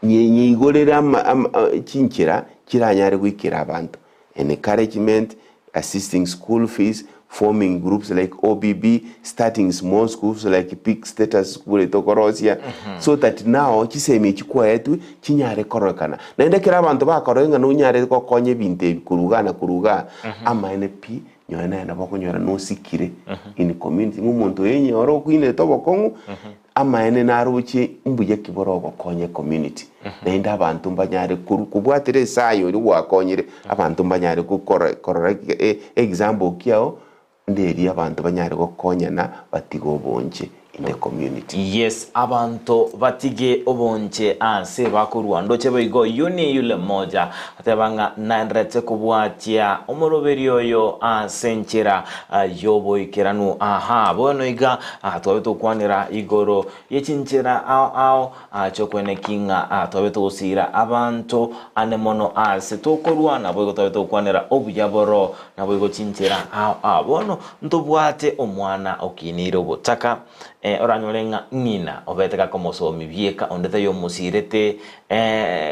nye nyeigorere ama ama chinchera chiranyare goikera abanto, encouragement, assisting school fees, forming groups like OBB, starting small schools like big status school etokorosia, so that now chisemi echi kwaetwe chinyare kororekana. Naende ekero abanto bakorora ng'a nonyare gokonya ebinto ebi korwa igaa na korwa igaa, amaene pi, nonye naye nabo okonyora nosikire in community ng'a omonto oyo onye ore okoinerete obokong'u, Amaene naroche mbuya ki borogokonya ecommunity naende abanto mbanyare koru kobwatera esaaya oria gwakonyire abanto mbanyare gokora korora example kiao nderia abanto banyare gokonyana batige obonche in the community. Yes abanto batige obonche ase bakorwa ndoche boigo Yuni yule mmoja ateba ng'a naenderete kobwatia omoroberio oyo ase enchera y'oboikeranu. Aha, bono iga twabe tokwanera igoro ye chinchera ao ao chi'okweneki ng'a twabe togosiira abanto ane mono ase tokorwa, naboigo twabe togokwanera obuya boro, naboigo chinchera ao ao. Bono ntobwate omwana okineire obotaka, oranyore ng'a ng'ina obete gakomosomi bieka, onde taiyo omosiirete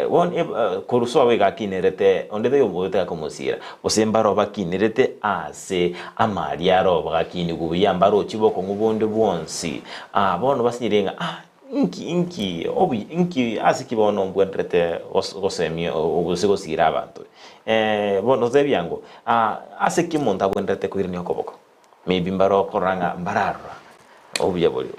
Bono korwa sobo iga akinerete, onde taiyo obete gakomosiira, gose mbaro bakinerete ase amari aro bagakinigwa buya, mbarochi bokong'u bonde bwonsi. Ah, bono basinyire ng'a ah, inki inki obuya inki ase ki bono mbwenerete gosemia gose gosiira abanto? Bono totebia ng'o, ase ki omonto abwenerete koirania okoboko? Maybe mbare okorora ng'a mbararora obuya boria.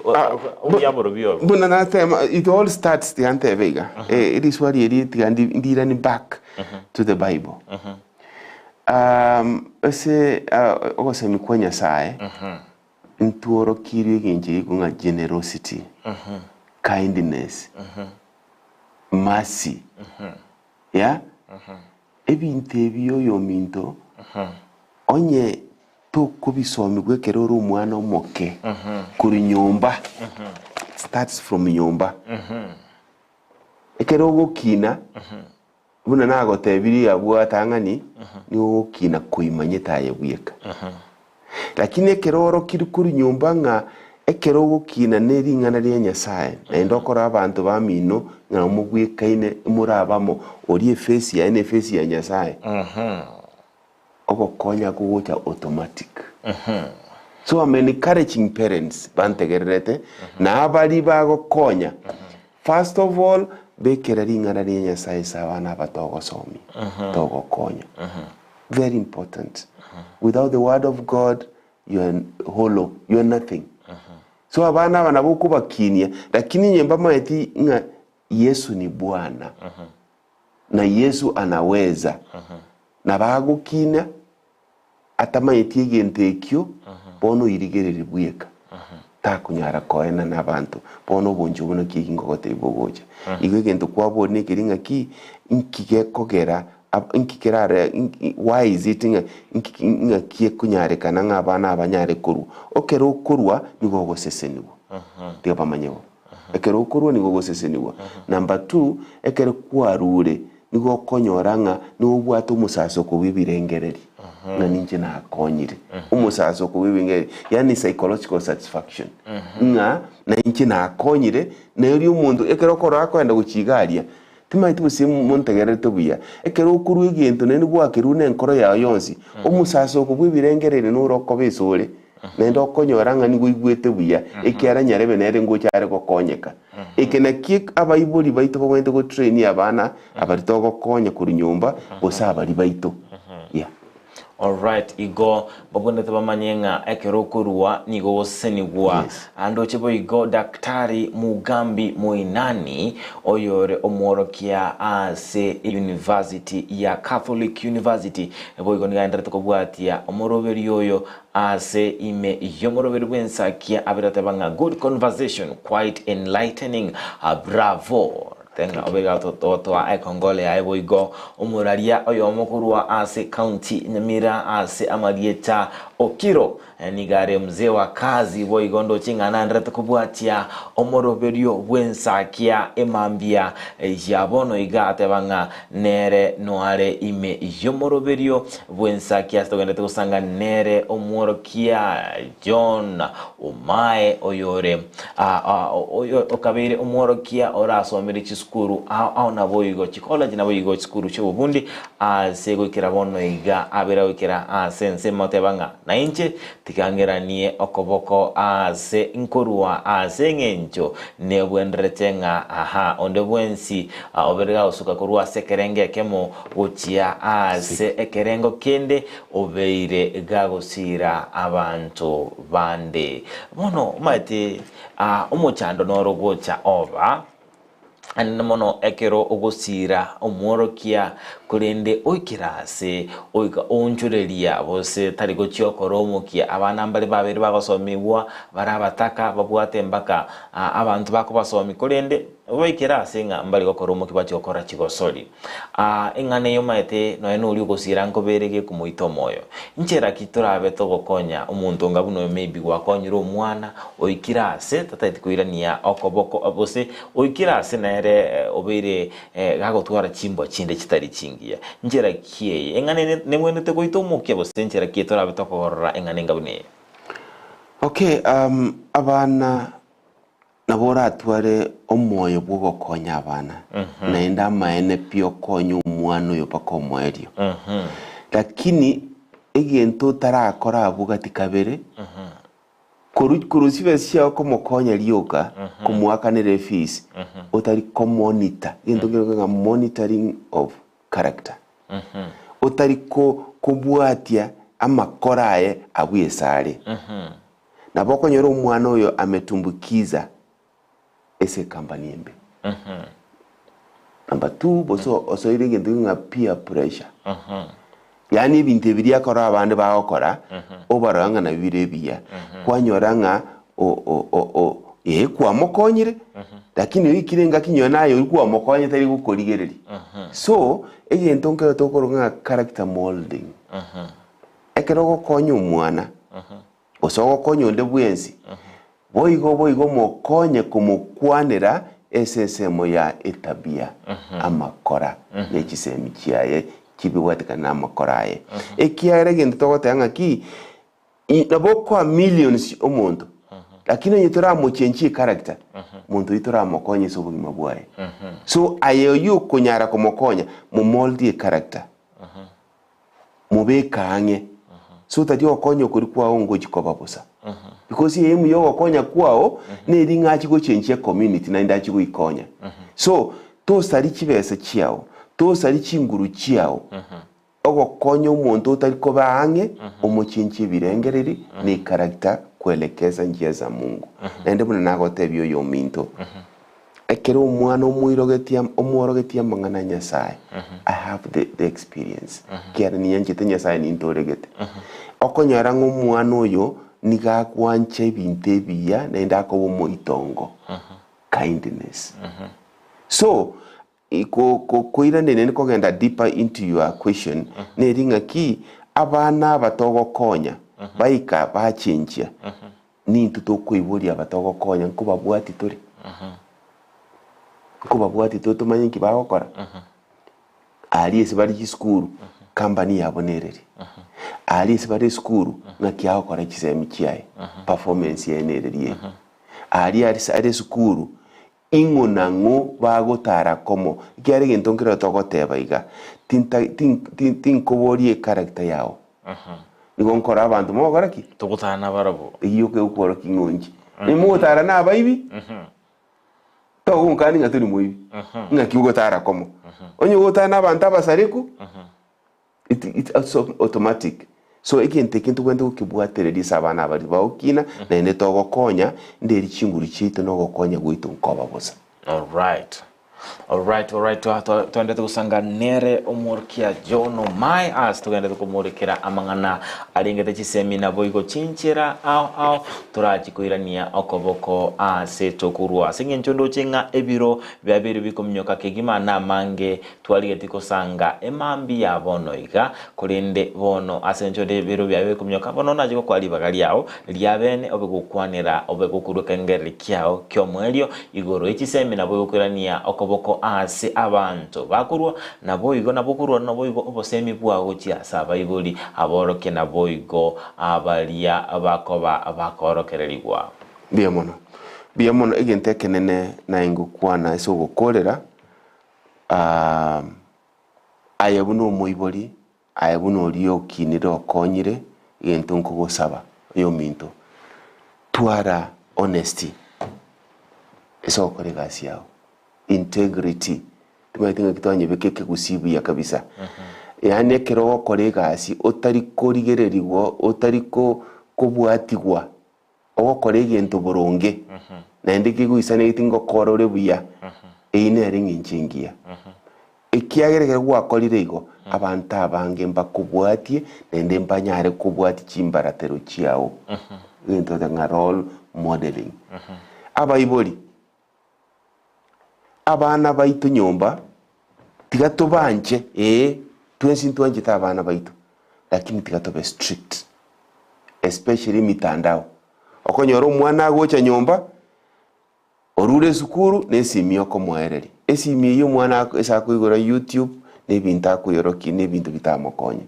Obuya borobio obo. Buna natema it all starts tiga ntebe iga eh, riswali eri tiga ndi- ndirani back to the bible um, ase ah, ogosemi kwa nyasaye ntworokirie egencho eye ng'a generosity kindness mercy yeah Ebinto ebi oyominto, onye tokobisomigwa ekero ore omwana omoke, korwa nyomba, it starts from nyomba. Ekero ogokina, buna nagotebirie abwo atang'ani, nigo ogokina koimanyete aye bweka. Lakini ekero orokire korwa nyomba ng'a ekero ogokina ne ring'ana ria Nyasae, naende okore abanto bamino ng'a mobwekaine more abamo, oria efesi yaye na efesi ya Nyasae, ogokonya kogocha automatic. So I'm encouraging parents bantegererete, na abaria bagokonya, first of all, bekera ring'ana ria Nyasae ase abana aba togosomia, togokonya. Very important. Without the word of God, you are hollow, you are nothing. So abana aba nabo okobakinia, lakini inye mbamaeti ng'a Yesu ni Bwana. Na Yesu anaweza. Nabo agokina atamanyeti egento ekio, bono oirigereria bweka, takonyara koenana abanto, bono obonchwa obwo naki eki nkogotebia bogocha. Igo egento kwaboria nekeri ng'aki, nki gekogera ab nki kerare nki why is it ng'a nki ng'aki ekonyarekana ng'a abana aba banyare korwa. Ekero okorwa nigo ogosesenigwa, tiga bamanye bo. Ekero okorwa nigo ogosesenigwa. Number two, ekero kwarure nigo okonyora ng'a nigo obwate omosasoko bw'ebirengereri, ng'a ninche nakonyire. Omosasoko bw'ebirengereri, yaani psychological satisfaction, ng'a nainche nakonyire, na erio omonto ekero okorora akoenda gochia iga aria, timanyeti gose montegererete buya, ekero okorwa egento naende gwakerure na enkoro yao yonsi, omosasoko bw'ebirengereri noro okoba esore. Naende okonyora ng'a nigo oigwete buya, ekiagera nyarebe nere ngocha are gokonyeka. Eke nakio abaibori baito babwenerete gotrainia abana abaria togokonya korwa nyomba gose abaria baito. Yeah. Alright, igo babwenerete bamanye ng'a ekero okorua nigo ogosesenigwa. Yes. Andoche boigo Daktari Mugambi Moinani oyore omworokia ase University ya Catholic University boigo nigo aenderete kobwatia omoroberio oyo Ase ime y'omoroberi bw'ensakia abere ateba ng'a good conversation quite enlightening bravo Teng'a obe gatotoa ekongole yaye boigo omoraria oyomo korwa ase county Nyamira ase amarieta Okiro nigo are mzee wa kazi boigo ndoche ng'a nanderete kobwatia omoroberio bw'ensakia emambia ya bono iga ateba ng'a Nere noare ime y'omoroberio bw'ensaki ase togenderete gosanga nere omworokia John Omae oyore oyo okabeire omworokia orasomire chisukuru ao ao naboigo chicollege naboigo chisukuru chi'obobundi ase goikera bono iga abere goikera ase ensemo oteba ng'a nainche tiga ng'eranie okoboko ase nkorua ase eng'encho nebwenderete ng'a aha onde bwensi Obere gagosuka korwa ase ekerengo ekemo gochia aase ekerengo kende, obeire gagosiira abanto bande. Bono omanyete omochando noro gocha oba anene mono ekero ogosiira omworokia, korende oikire aase oika oonchoreria gose tari gochia okora omokia. Abana mbare babeire bagosomigwa bare abataka babwate mpaka abanto bakobasomia, korende Baikere ase ng'a mbare gokora omokia bachia gokora chigosori. Aa, eng'ana eye omaete nonya noria ogosiira nkobeere gekomoita omoyo. Nchera ki torabe togokonya omonto onga buna oyo maybe gwakonyire omwana oikire ase tataeti koirania okoboko gose oikire ase nere obeire gagotwara chimbwa chinde chitari chingiya. Nchera ki eye? Eng'ana eye nebwenerete goita omokia gose nchera ki torabe tokogorora eng'ana enga buna eye? Okay, abana Nabo oratware omoyo bw'ogokonya abana, naende amaene pi okonye omwana oyo mpaka omoerio. Lakini egento otarakora abwo gati kabere, koru korwa chibesa chiao komokonya rioka, komoakanera efees, otari komonitor, egento nkere ng'a monitoring of character. Otari ko kobwatia amakora aye abwo ase are. Nabo okonyora omwana oyo ametumbukiza ase ecompany embe. Number two, gose osoire egento ng'a peer pressure. Yaani ebinto ebi biria akora abande bagokora, obarora ng'a nabio bire ebiya. Kwanyora ng'a o- o- o- o ee kwamokonyire, lakini oikire engaki nonye naye oria kwamokonyete tari gokorigereria. So, egento nkere tokoroka ng'a character molding. Ekero ogokonya omwana, gose ogokonya onde bwensi, boigo boigo mokonye komokwanera ase ensemo ya etabia, amakora, ne chisemi chiaye chibibwatekana namakora aye. Ekiagera egento togoteba ng'aki, nabo okoa millions omonto, lakini onye toramochenchie echaracter, monto oyio toramokonye ase obogima bwaye. So aye oyio okonyara komokonya, momoldie echaracter. Mobeke ang'e, so otari ogokonya okoria kwao ngochi koba bosa. Because aim ya ogokonya kwao neri ng'a achie gochenchia ecommunity naende achie goikonya. So, tosari chibesa chiao, tosari chinguru chiao, ogokonya omonto otari koba ang'e, omochenchie ebirengereri na echaracter kuelekeza njia za Mungu. Naende buna nagotebia oyominto, Ekero omwana omoirogetie omworogetie amang'ana a Nyasae, I have the the experience, ekiagera ninyanchete Nyasae nintoregete. Okonyora ng'a omwana oyo nigo agwancha ebinto ebiya naende akoba omoitongo, kindness. So, ko ko koiraneria naende kogenda deeper into your question, neri ng'aki abana aba togokonya baika bachenchia. Nintwe tokoiboria aba togokonya nkobabwati tore? Nkobabwati tore tomanye nki bagokora? Aria ase bare chisukuru, company yabo nereri? Aria ase bare esukuru, ng'aki agokora chisemi chiaye, performance yaye nereri eye? Aria ase are esukuru, ing'o na ng'o bagotara komo? Ekiagera egento nkereo togoteba iga, tinta tin tin tinkoboria echaracter yao. Nigo nkora abanto mogokora ki? Togotara nabarabwo. Eyio egokworokia ng'a onche. Onye mogotara na abaibi, togonkani ng'a tori moibi. Ng'aki ogotara komo. Onye ogotara na abanto abasareku, it it's so automatic. So egento eke ntobwenerete gokebwatereria ase abana aba riria bagokina, naende togokonya, nderi chinguru chiaito na ogokonya gwaito nkoba bosa. Alright. Alright, alright, twa- twa- twaendete gosanga nere omworokia John Omai ase togendete komorekera amang'ana arengete chisemi naboigo chinchera ao ao torachi koirania okoboko ase tokorwa ase eng'encho ndoche ng'a ebiro biabeire bikominyoka kegima namange Twarigeti gosanga emambia ya bono iga, korende bono ase engencho y'ebiro biaye bikominyoka, bono nache gokoa ribaga riao ria bene obe gokwanera, obe gokorua ekengereri kiao ki'omoerio igoro ye chisemi nabo ogokoirania okoboko ase abanto bakorua, naboigo nabo okorua naboigo obosemi bwao gochia ase abaibori, aborokia naboigo abaria bakoba bakorokererigwa. Mbuya mono, mbuya mono egento ekenene naye ngokwana ase ogokorera. Aye buna omoibori, aye buna oria okinire okonyire, egento nkogosaba oyominto, twara honesty ase ogokora egasi yago, integrity, timanyeti ng'aki twanyebeka ekegusii buya kabisa, yaani ekero ogokora egasi otari korigererigwa otari ko kobwatigwa. Ogokora egento boronge, naende kegoisanegeti ngokora ore buya, eyio nere eng'encho engiya. Ekiagera ekero gwakorire igo, abanto abange mbakobwatie, naende mbanyare kobwatia chimbaratero chiao. Egento gete ng'a role modelling. Abaibori, abana baito nyomba, tiga tobanche, ee, twensi ntwanchete abana baito, lakini tiga tobe strict. Especially emitandao, okonyora omwana agocha nyomba, orure esukuru na esimi okomoereria. Esimi eyio omwana ako ase akoigora youtube, na ebinto akoyorokia na ebinto bitamokonye.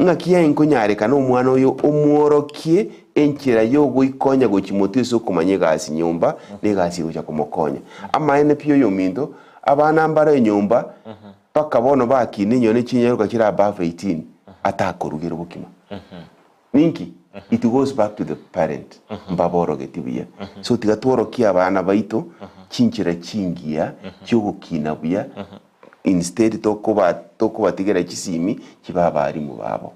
Ng'aki yaye nkonyarekana omwana oyo omworokie enchera ya ogoikonya gochia motwe ase okomanya egasi nyomba, na egasi egocha komokonya. Amaene pi oyominto, abana mbare nyomba, mpaka bono bakina enyoni chinyaroka chire above 18, atakorugera obokima. Ninki? It goes back to the parent mbaborogeti buya. So tiga tworokie abana baito chinchera chingiya chiogokina buya instead tokoba tokobatigera chisimi chibe abalimu babo.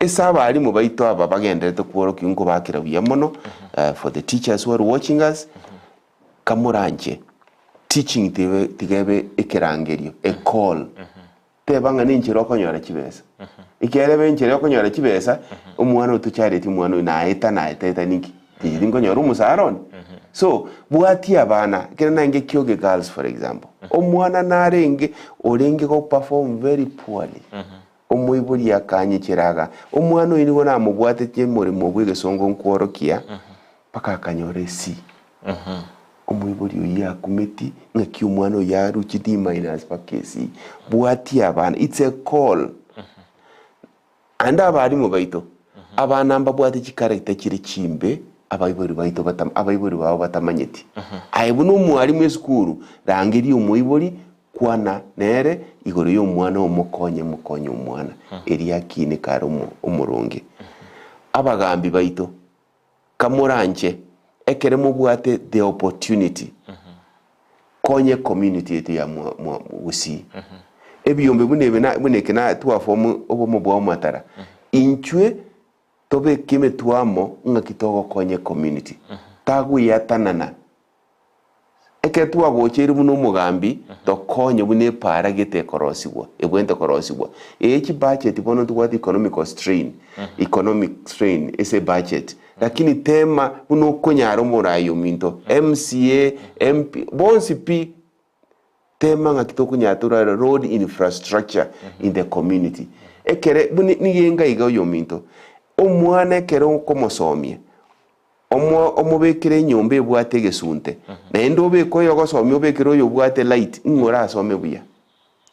Ase abalimu baito aba bagenderete kworokia nkobakera buya mono for the teachers who are watching us, kamoranche teaching tiga tiga ebe ekerangerio, a call. Teba ng'a nenchera okonyora chibesa. Ekiagera ebe enchera yokonyora chibesa, omwana otocharetie omwana oyo naeta naeta eta ninki? Tichiri nkonyora omosara one. So, bwatia abana, ekero naenge Kioge Girls for example, omwana narenge orenge go perform very poorly, omoibori akanyechera iga, omwana oyo nigo namobwatetie omoremo bwa egesongo nkworokia, mpaka akanyora e C. Omoibori oyio akumeti ng'aki omwana oyio aruche D minus mpaka e C. Bwatia abana, it's a call. Aende abalimu baito, abana mbabwate chicharacter chire chimbe abaibori baito batam abaibori babo batamanyeti. Aye buna omwalimu esukuru, rangeria omoibori, kwana nere igoro ya omwana omokonye mokonye omwana, erio akine kare omo omoronge. Abagambi baito, Kamoranche, ekere mobwate the opportunity, konya ecommunity yaito ya mwa mwa Gusii. Ebiombe buna ebi na buna eke na twaform obomo bwa Omatara, inchwe tobeke emetwe amo ng'aki togokonya ecommunity. Tagoeatanana. Ekero twagocheire buna omogambi, tokonye buna epaara gete ekorosigwa, ebwenerete korosigwa. Ee chibudget bono ntobwate economical strain, economic strain ase ebudget, lakini tema buna okonyara omorai ominto, MCA, MP, bonsi pi, tema ng'aki tokonyara torare road infrastructure in the community. Ekere buna nigo enga iga oyominto, omwana ekero okomosomia, Omo omobekere enyomba ebwate egesunte, naende obeke oyogosomia obekere oyobwate light, ng'o orasome buya?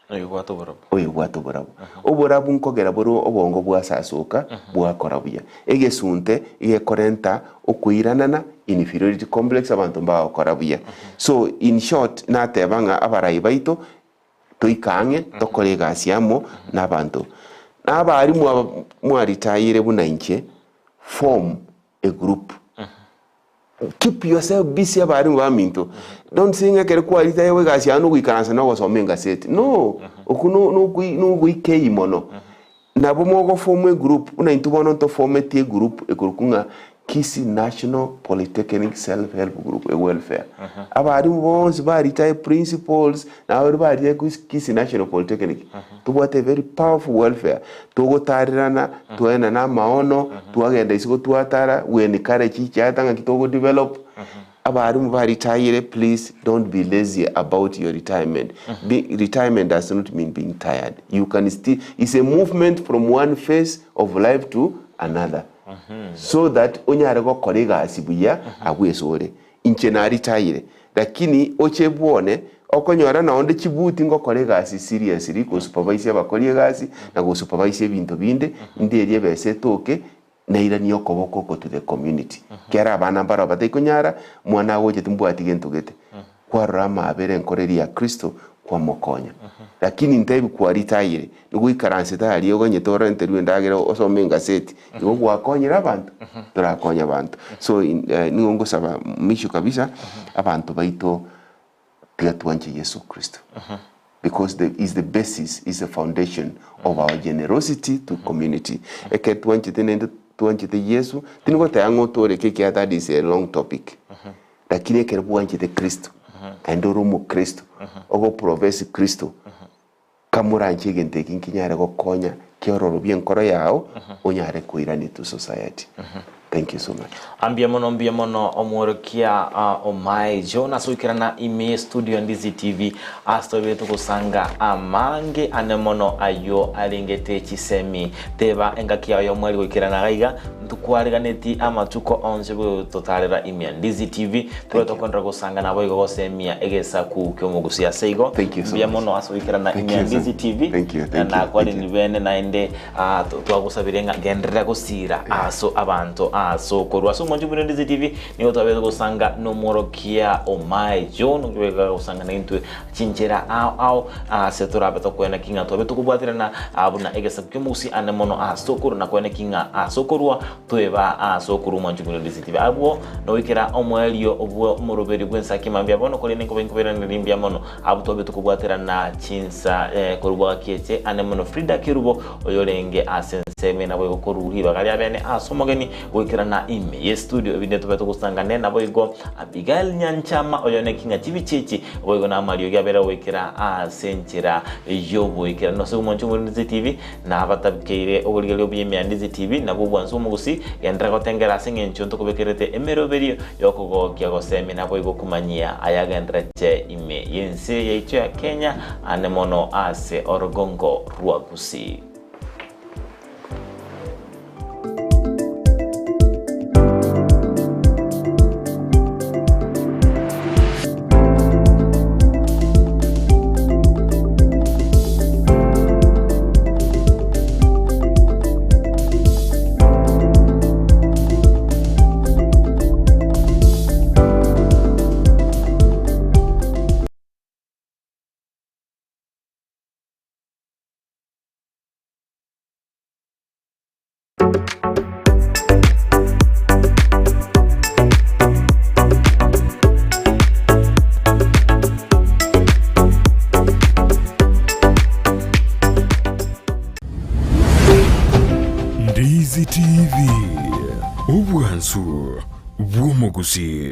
Oyobwate oborabu. Oyobwate oborabu. Oborabu nkogera bore obongo bwasasoka bwakora buya. Egesunte gekorenta okoiranana, inferiority complex, abanto mbagokora buya. So in short nateba ng'a abarai baito toike ang'e tokore egasi amo nabanto. Na abarimu aba mwaritayire buna inche, form a group. Keep yourself busy abarimu baminto. Don't say ng'a ekero kwaritayire egasi yao nogoikaransa na ogosoma engaseti. No, okwo no- nokoi nogoikei mono. Nabo mogoform a group, buna intwe bono ntoformeti egroup ekorokwa ng'a Kisii National Polytechnic Self Help Group e welfare. Abarimu bonsi baritaye principals, na baria baritaye Kisii National Polytechnic, tobwate a very powerful welfare. Togotarerana, twaenana amaono, twagenda isiko twatara, we encourage each other ng'aki togo develop. Abarimu baritayire please don't be lazy about your retirement. Be, retirement does not mean being tired. You can still, it's a movement from one phase of life to another. So that onyare gokora egasi buya abwo ase ore. Inche naritayire, lakini oche bwone okonyora naonde chibuti ngokora egasi seriously gosupervise abakori egasi na gosupervise ebinto binde, nderie ebesa etoke nairanie okoboko oko to the community. Kera abana mbaro bataikonyara, mwana agocha timbwati gento gete. Kwarora amaabera enkoro eria ya Kristo kwamokonya. Lakini ntebi kwaritayire, nigo oikaransete aria oganyete orenterwe endagera osome engaseti, igo gwakonyire abanto? Torakonye abanto. So in nigo ngosaba mwisho kabisa, abanto baito tiga twanche Yeso Kristo. Because the is the basis, is the foundation of our generosity to community. Ekero twanchete naende twanchete Yeso, tindi goteba ng'a otooreke ekiagera that is a long topic. Lakini ekero bwanchete Kristo, naende ore omokristo, ogoprofess Kristo, kamoranche egento eki nkinyare gokonya kiororobie enkoro yao, onyare koirania to society. Thank you so much. Mbuya mono mbuya mono omworokia omae John ase goikerana ime ye studio ya Ndizi TV ase twabire togosanga amange ane mono ayio arengete chisemi teba engaki yao yomweri goikerana iga iga Ntokwareganeti amatuko onsi gototarera ime ya Ndizi TV, tobe tokoenderera gosanga naboigo gosemia egesaku ki'omogusi. Ase igo, Thank you so mbuya much. mono ase goikerana Thank ime ya you so- Ndizi TV, Thank you, na thank you, nakwarire thank you. bene naende ah, twagosabire ng'a genderera gosira aso abanto aso korwa ase omwancho buna Ndizi TV nigo twabete gosanga nomworokia Omae John okibeka gosanga naintwe Chinchera ao ao aase torabe tokoena ki ng'a twabe tokobwaterana buna egesaku ki'omogusi ande mono aase okorwa na koena ki ng'a aase okorwa tweba aase okorwa omwancho buna Ndisitibe. Abwo nogoikera omoerio bw'omoroberio bw'ensaki mambia bono korende nkobe nkoberaneri mbuya mono abwo twabe tokobwaterana chinsa korwa bwagakieche ande mono Frida Kerubo oyorenge ase ensemo eye naboigo korwa ribaga ria bene ase omogeni goikerana ime ye studio ebinde tobe togosangane naboigo Abigail Nyanchama oyo neki ng'a chibicha echi boigo namariogi abere goikera ase enchera y'oboikeranu. Ase omonche omorindisi TV na abatakeire oborigereria obuya ime ya Ndizi TV nabwo obwansu bw'omogusi genderera gotengera ase eng'encho ntokobekerete emeroberio y'okogokia gosemia naboigo komanyia ayagendereche ime y'ense yaito ya Kenya ande mono ase orogongo rwa Gusii. Ndizi TV, obwansu bw'omogusii.